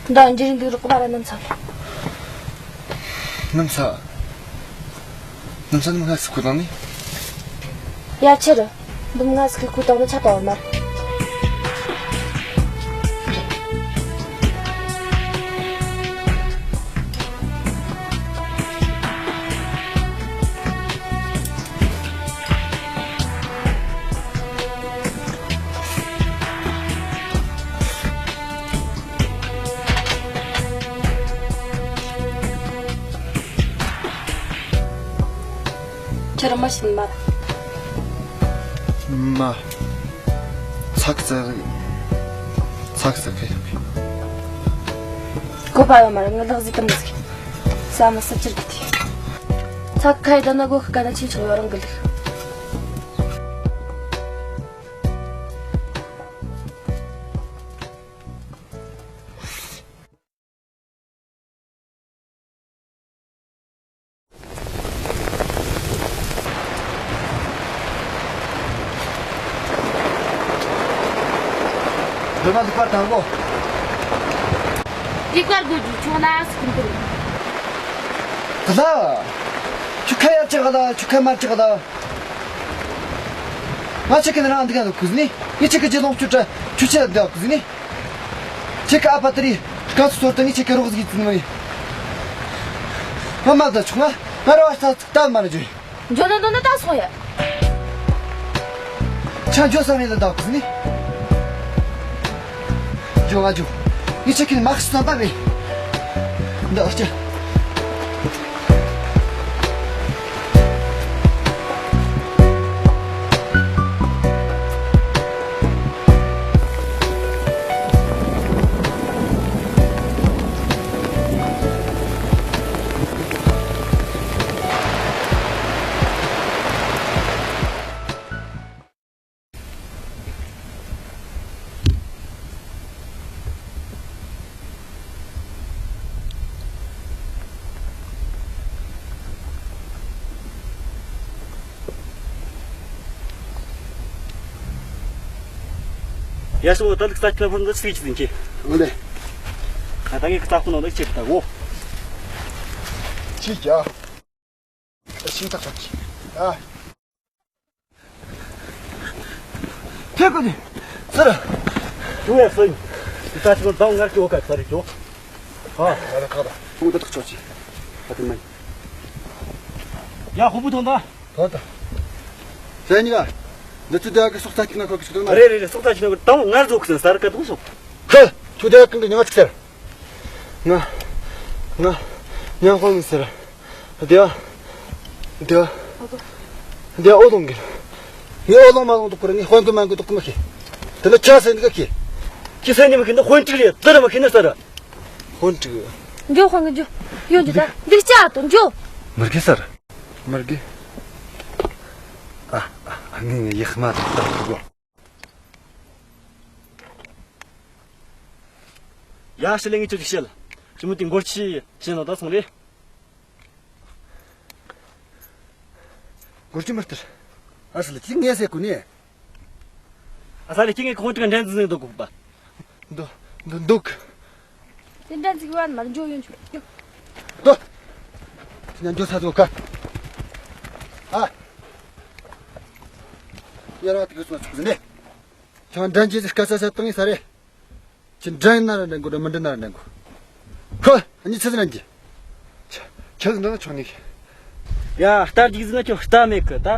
ད་འཇིར་འདུག་རོགས་པ་ར་ནམ་ཚ། ནམ་ཚ། ནམ་ཚ་ནམ་ང་སི་ཁུ་དང་ནི། ཡ་ཆེ་རུ། འདུམ་ང་སི་ཁུ་དང་ནི་ཆ་པ་བ་མ། ཁྱེད་རང་མ་ཤི་ནི་མ། མ། ཚག་ཚག་ཚག་ཚག་ག་ཡོང་གི། གོ་བ་ཡོད་མ་རེད། ངས་ལག་ཟིག་དམ་ཟིག་ས་མ་ས་ཅིར་གི་དེ། ཚ་ཁའི་ད་ན་གོ་ཁ་ན་ཆེ་ཆུང་ཡོད་རང་གི་ལིག་འདོད་མ་འདུག་པར་དང་གོ། འདི་བཀར་དགོས་རྒྱུ་ཆུང་ན་སུ་ཁུམ་པུར། ད་ལ། ཆུ་ཁ་ཡར་ཆག་ལ་ཆུ་ཁ་མར་ཆག་ལ། ང་ཆེ་གི་ནི་རང་འདི་ག་ནི་གུས་ནི། ངས་ཆེ་གི་རྗེས་ལོངས་ཆུ་ཁྲ་ཆུ་ཆེ་འདི་ག་གུས་ནི། ཆེ་གི་ཨ་ཕ་དེ་རི་སྐམ་སུ་ཚོར་ཏེ་ངས་ཆེ་གི་རོགས་ཟིག་ཡིད་ཚིམ་ནི། ང་མ་ད་ཆུང་ང་ང་ར་བ་ས་ཚིག་ད་མ་ན་ཇུ། འཇོ་ན་འདོད་ན་ད་སོང་ཡ། ཆང་འཇོ་ས་མེད་ལ་ད་གུས་ནི། འཇོ་ང་འཇོ། ངས་ཆེ་གི་ནི་མ་ཤི་སོང་པ་མེད། འདི་ཨ་ཅེ། ཡ་སོ་ད་ལག་ས་ཁྱོད་ཧོན་ཟིག་ཅི་ཟིན་གྱི། ཨོ་ལེ། ད་ད་ངས་ཁ་ཁུ་ནང་ལ་ཆེ་ད་གོ། ཅི་ཀྱ། ཤིང་ཐག་ཐག་ཅི། ཨ། ཐེ་ཀོ་ནི། སར། ཅུང་ཡ་སོ་ཡིན། ད་ཅི་གོ་ད་ངར་ཅོ་ཀ་ཚར་ཅོ། ཨ། ཡ་ལ་ཁ་ད། ཁུ་ད་ཐག་ཆོད་ཅི། ད་དེ་མ་ཡིན། ཡ་ཧོ་བུ་ཐོང་ད། ཐོང་ད། ཟེ་ནི་ག་འདི་ཚོ་དེ་ག་གི་སོག་ཚ་ཅིག་ན་ཁོ་གི་ཅིག་ཏུ་ན། རེད་རེད་རེད། སོག་ཚ་ཅིག་ན་ཁོ་ད་ངར་ཟོག་ཟེར་ས་ར་ཀ་ཏུ་སོག་ཧེ། ཁྱོད་དེ་ག་གི་ཉང་ཅིག་ཟེར། ང་། ང་། ཉང་ཧོང་ཟེར། དེ་བ། དེ་བ། དེ་བ་ཨོ་ལོང་གི། ངས་ཨོ་ལོང་མ་ལོང་དུ་ཁུར་ངས་དཔོན་གི་མ་གི་དུ་ཁུ་མ་ཤེས། དེ་ལ་ཆ་སེ་འདི་ག་ཤེས། ཁྱི་སེ་ནི་མ་ཤེས་ན་དཔོན་ཅིག་རེད། དེ་ར་མ་ཤེས་ན་ས་ར། དཔོན་ཅིག་འགྱོ་ཁོང་གི་འགྱོ། ཡོང་རྒྱུ་ད་འདི་ལྕགས་དང་འགྱོ། མི་དགེ་སར། མི་དགེ། ཨ། ཨ། ཨ། ངས་ངས་ཡིག་མ་དང་ལྟ་ཐུབ་གོ། ཡ་ཤི་ལེ་ངས་ཁྱོད་ཀྱི་བཤད་ལ། ཅི་མོ་དེ་འགོར་ཆི་བཤད་ན་ད་སོང་རེད། འགོར་གྱི་མི་སྟེར། ཨ་ཤི་ལེ་ཅི་ངས་ཟེར་གོ་ནི། ཨ་ས་ལེ་ཁྱི་ངས་ཁོང་ཁྲི་འགྲན་འཛིན་འདུག་གོ་པ། འདུག་འདུག་འདུག་དེ་འདྲ་ཟིག་བར་མར་འཇོག་ཡོང་ཆོག་ཡོ། འདུག་དེ་ནས་འཇོག་ཚ་ཚོ་ཁ། ཨ། ཡར་བ་དེ་གི་སོང་ཆུག་ཟིན་ནས། ཁྱོད་འགྲན་གྱི་སྐད་ཆ་བཤད་བཏང་ཡིན་ས་རེད། ཁྱེད་འགྲན་ཡིན་ན་ར་འགྲན་དགོས་ར་མི་འགྲན་ན་ར་འགྲན་དགོས། ཁོ་གཉིས་ཆི་ཟིག་འགྲན་གྱི། ཁྱེད་འདི་ན་ཆོག་ནི། ཡ། རྟ་རྒྱུག་ཟིན་ན་ཁྱོད་རྟ་མེད་གི་ད།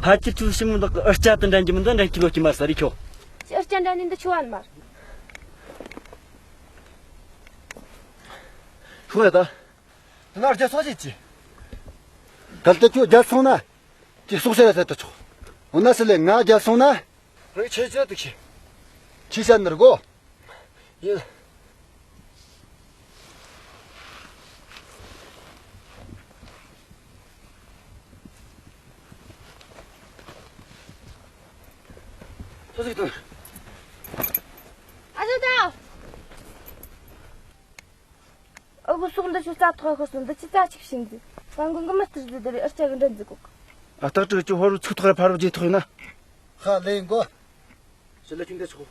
ཕལ་ཆེར་ཁྱོད་ཤི་མི་འདུག་གི། ཨུ་ལྕགས་དེ་འགྲན་གྱི་མི་འདུག་འགྲན་གྱི་ལོ་གྱི་མ་ས་རེད་ཁྱོད། ཁྱེད་ཨུ་ལྕགས་འགྲན་ནི་འདི་ཆུ་བ་ནི་མ་རེད། ཁྱོད་ཡ་ད། ང་རྒྱལ་སོང་ཞིག་ཅི། གལ་ཏེ་ཁྱོད་རྒྱལ་སོང་ན། ཅི་སོག་ཤ་ཡ་ཟེར་ད་ཆོག་འོ་ན་སི་ལེ་ང་རྒྱལ་སོང་ན། རེ་ཆེ་ཆེ་དུ་ཁྱི། ཁྱི་ཤ་ནར་གོ། ཡིན། ཐུགས་རྗེ་ཆེ། ཨ་ཅོ་ད། ཨ་ཁུ་སོག་འདི་ཆུ་རྩ་ཐོག་ཁུ་སོག་འདི་ཆུ་རྩ་ཆིག་ཤིང་འཛི། ང་མགོ་མགོ་མི་སྟེར་འཛི་དེ་རེད། ཨར་ཅག་གི་འདྲ་འཛི་གོ། ཨ་སྟག་ཀྲིག་ཆུ་ཧོར་ཚུགས་ཐོག་ར་ཕར་བརྗེ་ཐོག་ཡིན་ན། ཧ་ལས་གོ། ཞི་ལ་ཁྱིམ་འདི་ཆུ།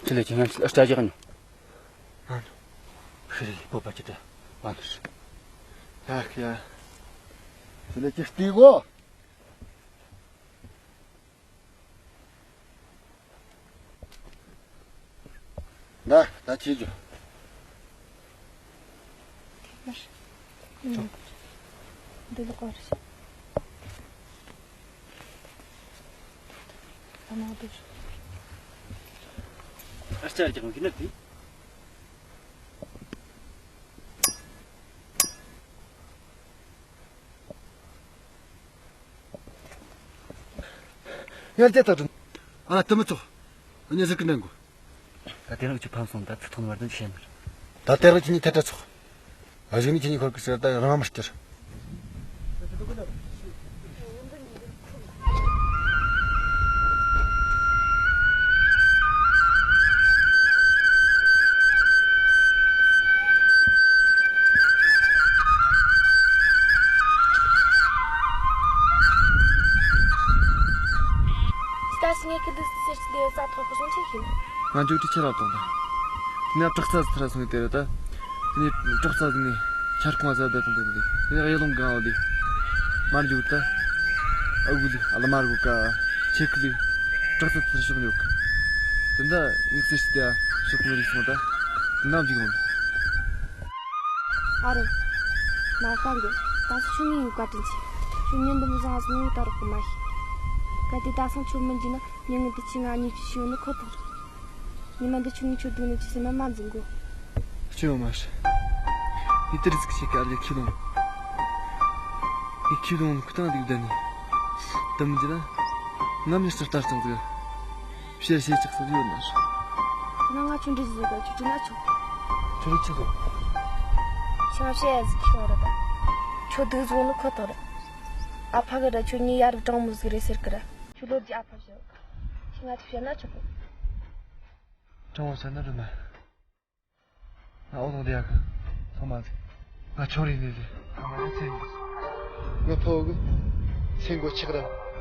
ཞི་ལ་ཁྱིམ་ང་ཨར་ཅག་གི་ནོ། ཨ་ནོ། ཧི་རི་ལི་པོ་པ་ཅི་ཏ་བ་ནོ་ཧྲི། ཧ་ཁི་ཡ། ཞི་ལ་ཁྱི་སྟེ་གོ། ད་ད་ཁྱེད་ཀྱི། འདི་ལ་བཀར་ཞིག་ཨ་ནང་དུ་ཨ་ཅར་ཀྱང་གི་ནི་དེ། ངར་ཅེ་ད་དྲན། ཨ་ལ་དུ་མི་ཚོགས། ཨ་ཉི་ཟིག་གི་འདྲ་འགོ། ད་དེ་རིང་ཁྱོད་ཕམ་སོང་། ད་ཚིག་ཐོག་ནས་བར་དུ་བཤད་མི་རུང་། ད་དེ་རིང་ཁྱེད་གཉིས་ཐལ་སྒྲ་ཚོགས། ཨ་གཞུག་ནས་ཁྱེད་གཉིས་ཁོར་གི་ཟེར་ད་རང་མི་སྐྱུར། ད་སི་ངེ་གི་དུས་སུ་སེར་སྐྱ་སྡེ་བ་ས་ཐོག་གི་སོང་ཆེན་ཤིང་། ང་འཇུག་ཁྲི་ཆེ་ར་དང་། དེ་ནས་བྲག་རྩ་ཟིག་ཐར་སོང་དེ་རེད་ད། དེ་ནས་བྲག་རྩ་ཟིག་ནས་ཆར་ཁོང་ཟ་བསྡད་དང་དེ་འདི་དེ་ནས་གཡས་ལུང་གང་བ་ལི། མར་འཇུག་ད། ཨ་གུ་ལི་ཨ་ལ་མར་གུ་ཀ་ཆེ་ཁི་ལི། བྲག་རྩ་ཐར་ཤོག་ཉོག་དེ་འདྲ་ངེག་སེར་སྐྱ་ཤོག་ངེ་རིག་སོང་ད། དེ་འདྲ་འཇུག་ཡོང་། ཨ་རོ། མ་ཧྥང་གི། ད་སུ་ཆུང་ངེ་ཡིན་བཀའ་དྲིན་ཆེ། ཁྱོད་ཉིན་འདི་མོ་བཟང་ཟིག་ངེ་ད་རོགས་གི་མ་ཤེས། གལ་ཏེ་ད་སང་ཁྱོད་མི་འཇིགས་ན་ཉིན་ངེ་འདི་ཆི་ང་གཉིས་ཀྱི་ཤི་ཡོད་ནི་ཁོ་ཐག་རེད། ཉི་མ་འདི་ཆུང་ངེ་ཁྱོད་སྡུག་ནི་ཆི་སེ་མ་མ་འཛིན་གོ། ཁྱོད་མ་ཤི། ཡི་ཏི་རི་ཟིག་ཤེས་ག་ལེ་ཁྱི་ལོང་། ཡི་ཁྱི་ལོང་ཁུ་ཏང་དིག་ད་ནི། དུ་མི་འཇིགས་ན། ང་མི་སུ་ལྟར་ཙང་ཟིག་བཤད་བཤད་ཅིག་སུ་ཡོད་ན། ཁྱོད་ང་ཆུང་འདྲི་ཟིག་ག་ཆུ་ཁྲི་ན་ཆོག་ཆུ་ཁྲི་ཆི་ཟིག་ཆུང་བཤད་ཟིག་ཁྱོད་ར་ད། ཁྱོད་དུག་ཟོ་ནི་ཁོ་ཐག་རེད། ཨ་ཕ་གི་ར་ཁྱོད་ཉི་ཡ་རབས་དྲང་མོ་ཟིག་རེད་ཟེར་གི་ར། ཁྱོད་ལོ་རྒྱུས་ཨ་ཕ་བཤད། ཁྱོད་ང་ཆུ་བཤད་ན་ཆོག་གི་དྲང་མོ་བཤད་ན་རུ་མ། ང་ཨོ་ལོང་དེ་ཡ་གི་ཚང་མ་ཟིག་ང་ཆོ་རི་ནས་ཟིག་ང་མ་ནས་ཚེ་འདི་ང་ཕ་བོ་གི་ཚེ་མགོ་ཆག་ར་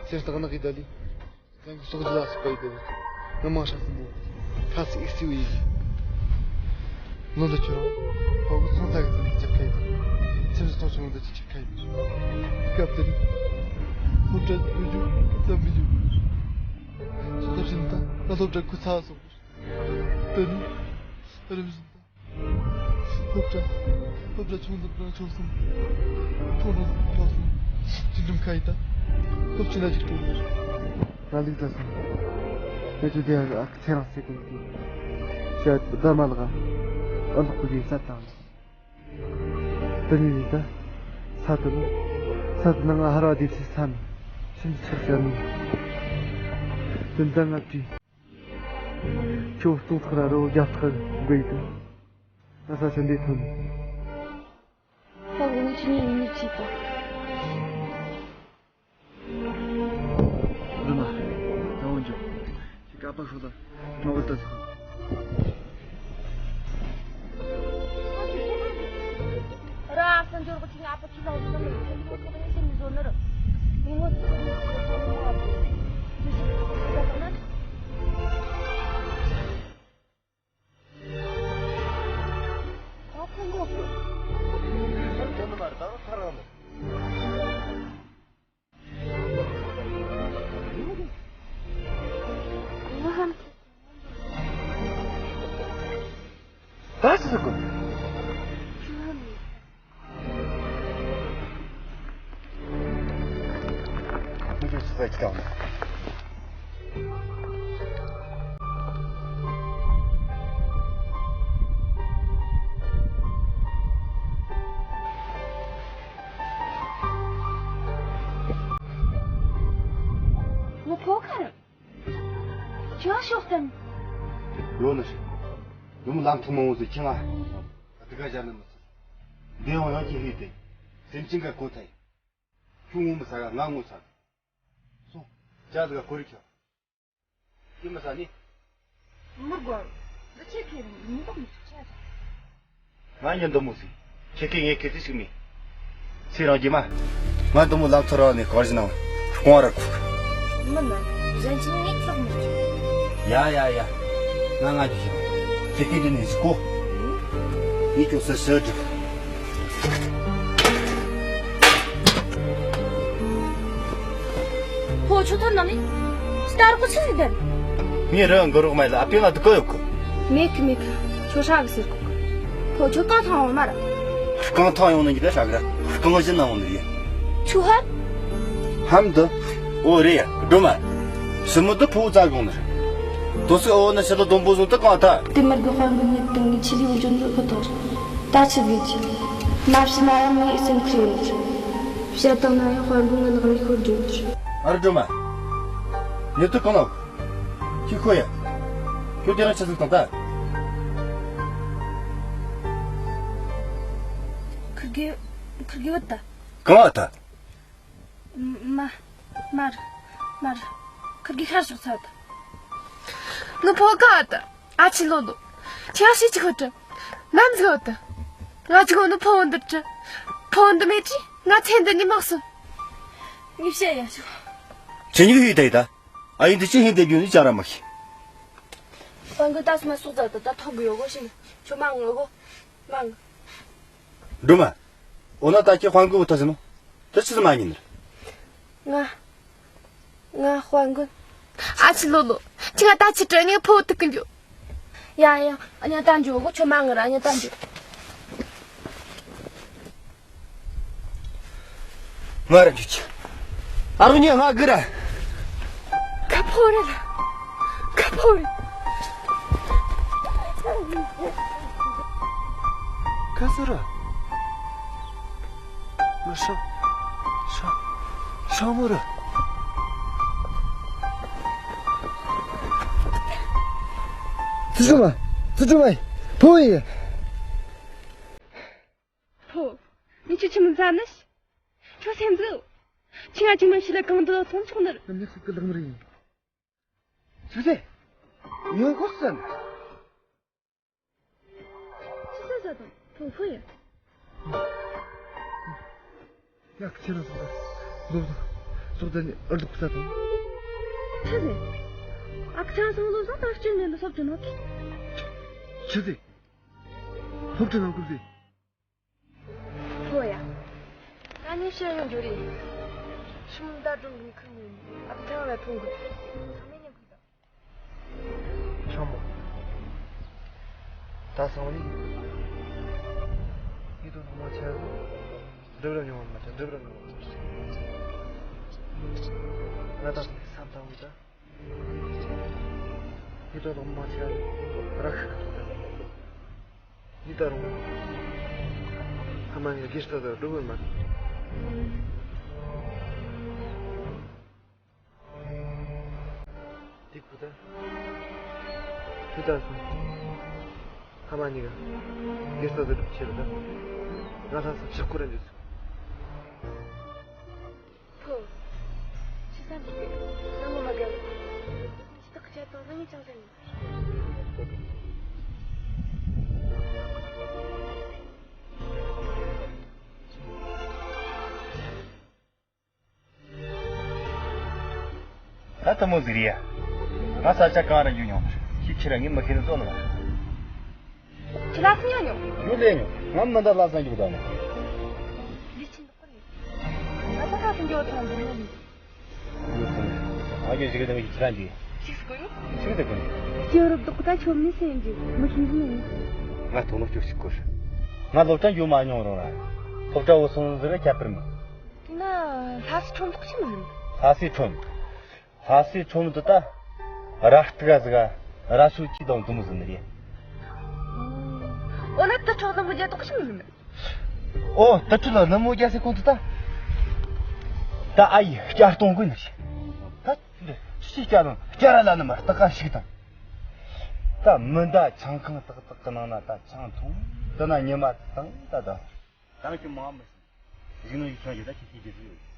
སེམས་སྟག་ནག་གི་ད་ལི། ཀན་གྱི་སོག་རྒྱུ་ལ་སོགས་པ་ཡི་དེ་རེད། མི་མང་ཧྲ་སུ་འདུག་ཁ་སི་ཨིག་སི་ཝི་ཡིན། ལོ་ལ་ཁྱོད་རང་ཕ་བོ་ཚོང་ཚ་གི་ཚོང་གི་ཅག་ཁ་ཡིན། ཁྱིམ་སུ་ཐོག་ཆུང་འདི་ཅི་ཅག་ཁ་ཡིན། སྐབས་དེར་སློབ་གྲྭ་བོད་ལྗོངས་ཙམ་བི་ལྗོ། སློབ་གྲྭ་ད་ང་སློབ་གྲྭ་ཁུ་ཚ་སོང་། དེ་ནི་རིམ་བཞིན་དུ། སློབ་གྲྭ། སློབ་གྲྭ་ཆུང་འཛམ་གྲངས་ཆུང་གསུམ། ཐོག་འགྲོ་འགྲོ་སོང་། ཅི་འགྲིམ་ཁ་ཡི་ད། སློབ་ཆེན་ལ་ཅིག་འགྲོ། ང་ལུག་ད་སོང་། ང་ཆུ་དེ་ཨ་ཁ་ཚེ་རིང་སེ་གོ་གི་ཤ་ད་མ་ལག་ཨ་ལག་གི་ས་དང་། དེ་ནས་ཡིན་ད། ས་དེ་ནི། ས་དེ་ནང་ང་ཧར་བ་དེ་ཚེ་ས་མི། ཤིན་ཏུ་ཆགས་ཆགས་མི། དེ་འདྲ་ང་བྲིས། ཁྱོད་སྟོང་ཐག་ར་རོ་རྒྱབ་ཐག་དགོས་ཡི་དུ། ན་ས་ཆེན་འདི་ཐོན། ད་དགོང་ཆུ་ཉིན་ཉིན་གཅིག་པ། རི་མ། ད་འོན་ཀྱང་། ཁྱེད་ཀ་པ་ཤོད་ད། ང་བུད་ད་ཟིག་ར་ཨ་སན་འབྱོར་གི་ཆི་ང་ཨ་ཕ་ཆུ་ལང་ཟིག་ནི་ཁྱེད་ཚོ་ཚོ་ནི་ཤི་མི་བཟོ་ནི་རུ། ངོ་ཚོ་ནི་ཚོ་ནི་ཨ་ཕ། ཁྱེད་ཚོ་ཚོ་ནི། ཁྱོད་ཤོག་དམ། ཡོད་ནི་རེད། ནུ་མོ་ལམ་ཐུག་མང་བོ་ཟིག་ཁྱེད་ང་། སྡུག་ག་བཞག་ནི་མི་ཚར། འདི་ཡང་ཡང་ཁྱེད་ལྷོད་དེ། སེམས་ཅན་ག་གོ་ཐལ། ཁྱོད་ངོ་མི་ཚ་ག་ང་ངོ་ཚ། སོང་། ཇ་ཟིག་ག་གོ་རི་ཁྱོད། ཁྱེད་མི་ཚ་ནི། མི་དགོས། འདི་ཁྱེད་ཁྱེད་མི་འདུག་མི་ཚུགས་ཆ་ཚ། ང་ཉིན་འདི་མོ་ཟིག་ཁྱེད་ཀྱིས་ངས་ཁེ་ཚིག་ཞིག་མེད། ཚེ་རང་རྒྱུ་མ། ང་འདི་མོ་ལམ་ཐོ་ར་ནས་གར་བཞིན་ན་རྐང་ར་ཁུག་མི་ན། གཞན་ཆེན་ངས་ཐག་མི་ཆོད། ཡ་ཡ་ཡ། ང་ང་རྒྱུ་ཞིག་ཁྱེད་ཀྱིས་འདི་ནས་ཟིག་གོ་ངས་ཁྱོད་སུ་ཞུ་སྒྲུབ། ཕོ་ཁྱོད་ཐོན་ནམ་ནི། སྟར་གོ་ཆི་ཟིག་དེ། ངས་རི་འགུལ་རོགས་མ་ལ་ཨ་པེ་ང་དུ་གོ་ཡོད་གི་མེད་གི་མེད་གི་ཁྱོད་ཧྲ་གི་ཟེར་གོ་གི་ཕོ་ཁྱོད་རྐང་ཐང་འོང་མ་ར། རྐང་ཐང་ཡོང་ནི་འདི་ཧྲ་གི་ར། རྐང་བཞི་ན་འོང་ནི་ཡིན། ཆུ་ཧར། ཧམ་དུ། ཨོ་རེད་ཡ་སྒྲོལ་མ། ཞི་མོ་དུ་ཕུ་བོ་བཙལ་དགོངས་ནི་རེད། དོ་སི་ཨོ་ནི་ཞི་ལོ་སྡོང་པོ་བཟུང་དུ་གང་ཐ། དེ་མར་གི་དཔལ་མགོན་ངས་དང་ངས་ཆི་ལི་འོ་འཇོན་འདུག་གི་དོ། ད་ཆི་ཟིག་ཆི། མ་བྱས་ན་ཡང་ངའི་སེམས་ཁུར་ཡོད་ནི་རེད། བཤད་བཏང་ན་ཡང་དཔལ་མགོན་ངའི་ལག་ནས་ཤོར་འགྲོ་ནི་རེད། ཨ་རི་སྒྲོལ་མ། ཉེ་དུ་གང་ལ། ཁྱི་ཁོ་ཡ། ཁྱོད་དེ་རང་ཆི་ཟིག་དང་ད། ཁིར་གེ། ཁིར་གེ་བུད་ད། གང་ལ་ད། མ། མར། མར། ཁིར་གེ་ཤར་ཕྱོགས་ཚར་ད། ནུ་ཕོ་ག་ད། ཨ་ཆི་ལོ་ལོ། ཁྱེད་ཤི་ཅི་ཁོ་ད། ནམ་ཟོ་ད། ང་ཅི་ཁོ་ནུ་ཕོ་འདི་ད། ཕོ་འདི་མེད་ཅི། ང་ཚེ་འདི་ནི་མག་སོ། ངས་བཤད་ཡ་ཤོག་ཁྱེད་གཉིས་ཀྱིས་ཡིད་ད་ཡིད་ད། ཨ་ཡིན་དེ་ཅི་ཧིན་དེ་རྒྱུ་ནི་ཅང་ར་མ་ཤེས། དཔལ་མགོན་ད་སོ་མ་སོག་ཙག་ཏུ་ད་ཐོབ་གི་ཡོད་གོ་ཤི་མོ། ཁྱོད་མ་ངུ་གོ། མ་ངུ། སྒྲོལ་མ། འོ་ན་ད་ཁྱེད་དཔལ་མགོན་བུ་ཐ་ཟེར་ནོ། ད་ཆི་ཟིག་མ་ཉན་ནི། ང་། ང་དཔལ་མགོན། ཨ་ཆི་ལོ་ལོ། ཁྱི་ང་ད་ཆི་དྲན་ནས་ཕོ་ཐུག་གི་འགྱོ། ཡ་ཡ། ཨ་ཉ་ད་འགྱོ་གོ། ཁྱོད་མ་ངུ་ར། ཨ་ཉ་ད་འགྱོ། ང་ར་འཇུ་ཆི། ཨ་རུ་ཉེ་ང་གི་ར། ཁ་ཕོ་རེད་ལ། ཁ་ཕོ་རེད། ཁ་སུ་ར། ང་ཧྲ། ཧྲ། ཧྲ་མོ་ར། ཙི་ཅུ་མ། ཙི་ཅུ་མ། ཕོ་ཡི། ཕོ། ངས་ཁྱོད་ཆི་མི་མཛའ་ནི། ཁྱོད་སེམས་ཟིག་ཁྱི་ང་ཅིག་མ་ཤི་ལ་གང་འདུག་ཐོན་ཆོག་ནི། ངས་ཁོ་གི་ལག་མི་རེད། ཆུ་ཚེ། ཉོན་ཁོག་ཟན། ཆི་ཟ་ཟ་དང་ཕོ་ཕོ་ཡ། ཡག་ཁྱེད་རང་ཚོ་ལོ་ཟོ་ཟོག་ད་ནི་ཨར་ལུག་ཟ་དང་། ཆི་ཟེ། ཨ་ཁྱེད་རང་ཚོ་ལོ་ཟོག་ད་སྐྱིད་ནས་འདི་སོབ་ཀྱི་ནོ། ཆི་ཟེ། སོབ་ཀྱི་ནང་ཁུལ་ཟེ། ཕོ་ཡ། ད་ནི་ཤེས་ཡོན་འགྲོ་རེད། ཤི་མོ་ད་སྒྲུང་གི་ཁུར་ནས་ཨ་ཁུ་ཐང་ལ་ཐོན་དགོས། ཚང་མས་ཉན་དགོས་ད། ཆང་མོ། ད་སང་ནི། ཡིད་དུ་ནོར་མ་ཆ། འགྲིབ་ར་མྱོང་བ་མ་ཆ། འགྲིབ་ར་མྱོང་བ་མ་ཆ། ང་ད་སང་ནི་བསམ་བཏང་གི་ད། ཡིད་དུ་ལོག་མ་ཆ་ར་ཤི་ཁ་ཐུག་ཡིད་ད་རུང་། ཕ་མ་ངས་དགེ་རྩ་དང་སྒྲུབ་པར་མ། དེ་ཁུ་ད། ཁུ་ད་སོང་། ཕ་མ་གཉིས་ཀ་དགེ་རྩ་དང་སྒྲུབ་ཆེ་རུ་ད། ང་ལྷ་ས་ཕྱག་སྐོར་ར་འདུག་ཕོ། ཕྱི་ས་འཇིག་གི། ང་ངོ་མ་དགའ་གི། ཕྱི་ཐག་བཅད་དང་ལྷང་ངེ་ཅང་ཟེར་ནས། ད་དེ་མོ་ཟིག་རེད་ཡ། ང་ས་ཆ་གང་ར་འགྱོ་མྱོང་། ཁྱི་ཁྱི་ར་ངས་མི་ཁྱེར་ནི་ཙོ་ལ། ཁྱི་ལ་སུ་ཉོ་མྱོང་། ཡོད་ལས་མྱོང་། ང་མི་འདའ་ལ་ས་འགྱོ་གདའ་ནི། ལི་ཆི་འདི་ཁོ་རེད། ང་ས་ཁ་སུ་འགྱོ་ཐང་འདི་ནི། ཡོད་ཙང་། ང་ཡོད་ཟིག་དེ་ངས་ཁྱི་ར་འགྱོ། ཤིག་སུ་གོ་ཡོང་། ཤིག་དེ་གོ་ནི། ཁྱི་རུ་བདག་ད་ཆོམ་ནི་སེམས་ཀྱི་མི་ཤིང་ཟིན་ནི། ང་དོ་ནོ་ཁྱོད་ཤིག་གོ་ཧྲི། ང་སློབ་གྲྭ་འགྱོ་མ་མྱོང་རུང་ར། སློབ་གྲྭ་བོ་སོང་ཟིག་ར་ཁྱད་པར་མི། དེ་ན་ལྷ་སའི་ཁྲོམ་ཐོག་ཆི་མི་ཟིན། ལྷ་སའི་ཁྲོམ། ལྷ་སའི་ཁྲོམ་དུ་ད། ར་སྟུག་ག་ཟིག་ག་ར་ཤུ་ཅི་དང་དུ་མོ་ཟིན་ནི་རེད། འོ་ན་དུ་ཁྲོག་ནུ་མོ་རྒྱ་ཏོག་ཤི་མི་ཟིན་ནི། འོ་དུ་ཁྲུ་ལ་ནུ་མོ་རྒྱ་སེ་ཁོང་དུ་ད། ད་ཨ་ཡི་བསྐྱར་གཏོང་དགོས་ནི་རེད། ད་ཆུ་ཆུ་བསྐྱར་དང་བསྐྱར་ར་ལ་ནི་མ་སྟག་ག་ཞིག་དང་། ད་མི་འདའ་ཆང་ཁང་ཏག་ཏག་གི་ནང་ན་ད་ཆང་འཐུང་། དེ་ན་ཉི་མ་དང་ད་ད། ད་ཁྱོད་མ་མི་ཟིན། གཞིགས་ནོ་ཡིག་ཆ་ཡོད་ད་ཁྱེད་ཀྱིས་རྗེས་སུ་ཡོད།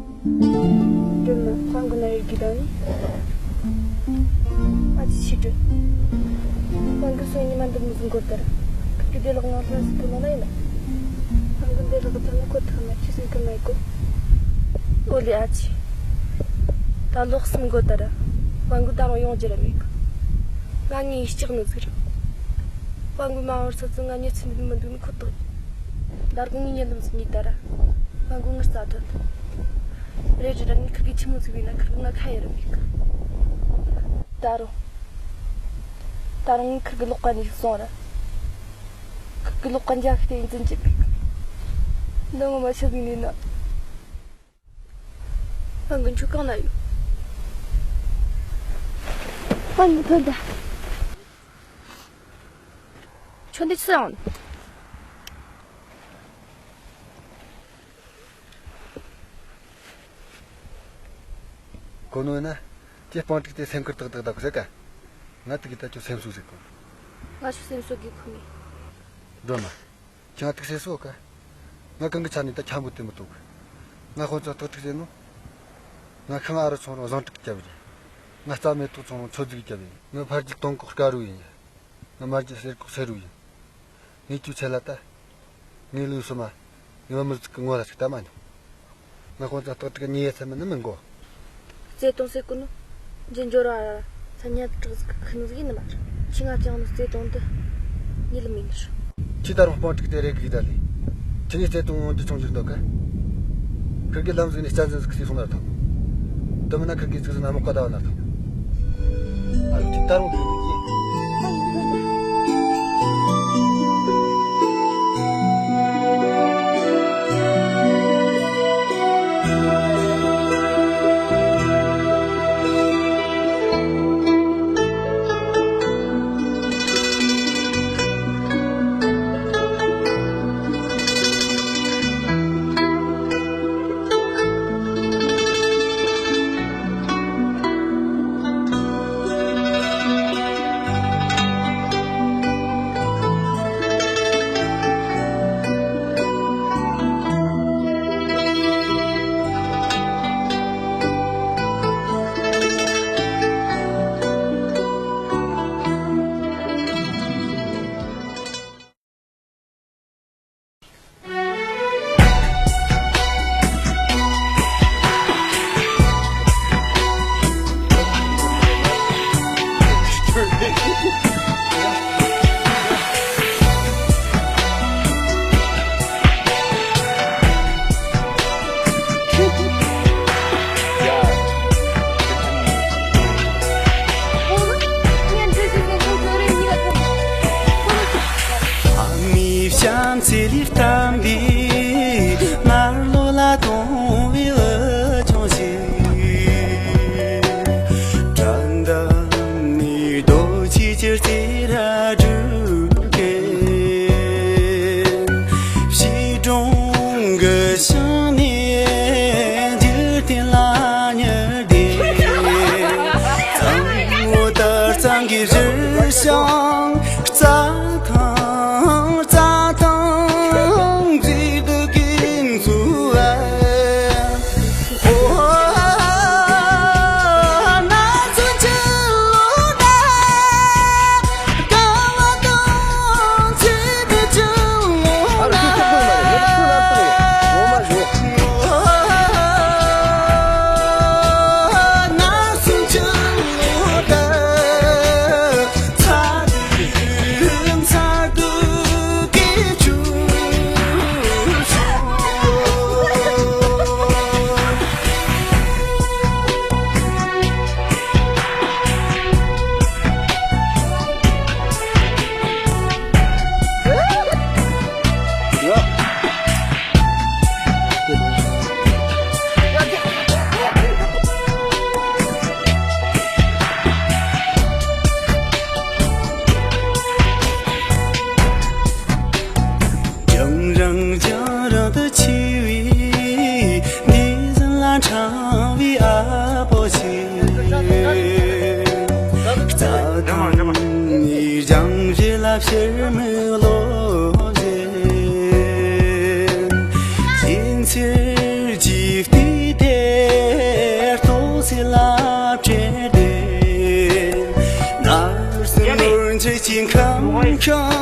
སྒྲོལ་མ། ཁོང་གི་ན་ཡོད་ཀྱི་དང་ནི། ཨ་ཅེ་ཆི་སྒྲོལ། ཁོང་གི་སོ་ཉི་མ་འདི་མི་ཟིན་གོ་ལྟར། ཁི་གི་དེ་ལག་ངང་ལ་ཟིག་གི་ལོ་ན་ཡིན་ལ། ཁོང་གི་འདི་ལག་ཐོན་ནི་ཁོ་ཐག་ན་ཆི་ཟིན་གི་མེད་གོ། ཨོ་ལེ་ཨ་ཅེ། ད་ལོག་སིན་གོ་ལྟར། ཁོང་གི་ད་རུང་ཡོང་རྒྱུ་ར་མེད་གི། ང་ངའི་ལྕགས་ནི་ཟིག་ར། ཁོང་གི་མ་བར་ས་ཚོ་ང་ཉི་ཚེ་འདི་མི་འདུག་ནི་ཁོ་ཐག་ཡིན། ད་རུང་ངའི་ཉེ་ལམ་ཟིག་ཉིད་ད་ར། ཁོང་གི་ངི་རྩ་ཐོན། རེད་རེད་ར། ངས་ཁི་གི་ཆི་མོ་ཟིག་བས་ན་ཁི་གི་ང་ཁ་ཡེ་ར་མེད་གི། ད་རུང་། ད་རུང་ངས་ཁི་གི་ལོག་ཀ་ནས་ཟིག་སོང་ར། ཁི་གི་ལོག་ཀ་འཇའ་ཤི་དེ་འཛིན་གྱི་མེད་གི། འདི་ངོ་མ་ཆི་ཟིག་ནས་ན། ཁོང་གི་ཁྱོད་གང་ན་ཡོད། ཁོང་གི་ཐོན་ད། ཁྱོད་འདི་ཆི་ཡོང་། གོ་ནོ་ཡིན་ན། ཁྱེད་སྤང་ཀྲུག་དེ་སེམས་ཁུར་ཏག་ཏག་ད་གོ་ཟེར་ག། ང་ཏིག་གི་ད་ཁྱོད་སེམས་གསོ་ཟེར་གོ། ང་ཁྱོད་སེམས་གསོ་གི་ཁུ་མི། སྒྲོལ་མ། ཁྱོད་ང་ཏིག་སེམས་གསོ་ག། ང་གང་གི་ཆ་ནས་ད་འཁྱམ་པོ་དེ་མི་ཐུབ་གི། ང་དཔོན་ཚོ་ཏག་ཏག་བྱས་ནོ། ང་ཤིང་ཨ་རུ་ཚོང་རོང་བཟང་ཀྲུག་རྒྱབ་ཡིན། ང་རྩྭ་མེ་ཏོག་ཚོང་རོང་མཚོ་རྫིག་རྒྱབ་ཡིན། ང་ཕར་རྒྱུག་དོང་ཀོག་དཀར་རུ་ཡིན། ང་མར་རྒྱུག་གསེར་ཀོག་སེར་རུ་ཡིན། ངས་ཁྱོད་ཆེ་ལ་ད། ངའི་ལུས་སུ་མ། ངའི་མ་མི་ཟིག་གི་ངོ་ལ་ཞིག་ལྟ་མ་མྱོང་། ང་ཁོང་ཚོ་ཏག་ཏག་ཉེ་ཡ་ཚད་མིན་ནི་མི་འགོ། བརྩེ་དུང་ཟེར་གོ་ནོ། འཇིན་འཇོར་བ་ར་ར། ས་ཉ་དྲག་ཟིག་གི་ཁུ་ནུ་ཟིག་ཡིན་ནི་མ་རེད། ཁྱི་ང་ཅང་ནི་བརྩེ་དུང་འདི། ཉིད་ལ་མིན་ནི་རེད། ཁྱི་ད་རུང་སྤང་ཀྲུག་དེ་རེ་གི་ད་ལི། ཁྱི་ངའི་བརྩེ་དུང་འོང་རྒྱུ་ཆུང་ཆུང་འདུག་ག། ཁིར་གི་ལམ་ཟིག་ནས་གཅན་གཟན་ཟིག་གི་སོང་ན་ཐང་། དུ་མིན་ན་ཁིར་གི་ཟིག་ཟིན་ན་མོ་ཀ་ད་བ་ན་ཐང་། ཨ་ལུ་ཁྱི་ད་རུང་ཁྱི་ཡིན། ཨ་མའི་བྱམས་བརྩེ་ལས་བརྟན་པའི་མར་ལོ་ལ་དུང་བའི་འུ་ཆུང་ཞིག་དགྲ་འདབས་ནས་རྡོ་ཆས་ཀྱི་རྩེ་ར་སྒྲུག་གིན། བྱིས་སྒྲུང་གི་ཞིང་ནས་འཇིག་རྟེན་ལ་ཉེར་བསྡད། གཙང་བོ་ལྟར་གཙང་གི་བཞུར་ཞིང་རྩྭ་ཐང་རྩྭ་ཐང་། དེར་མི་ལོ་ལེན། ཡིན་ཚེར་ཇི་བཏུས་དེར་ཏོག་སེ་ལབ་བྲལ་ཏེ། ནར་སེ་ནོར་འཛིན་གྱི་ཁམས་ཁྱོད།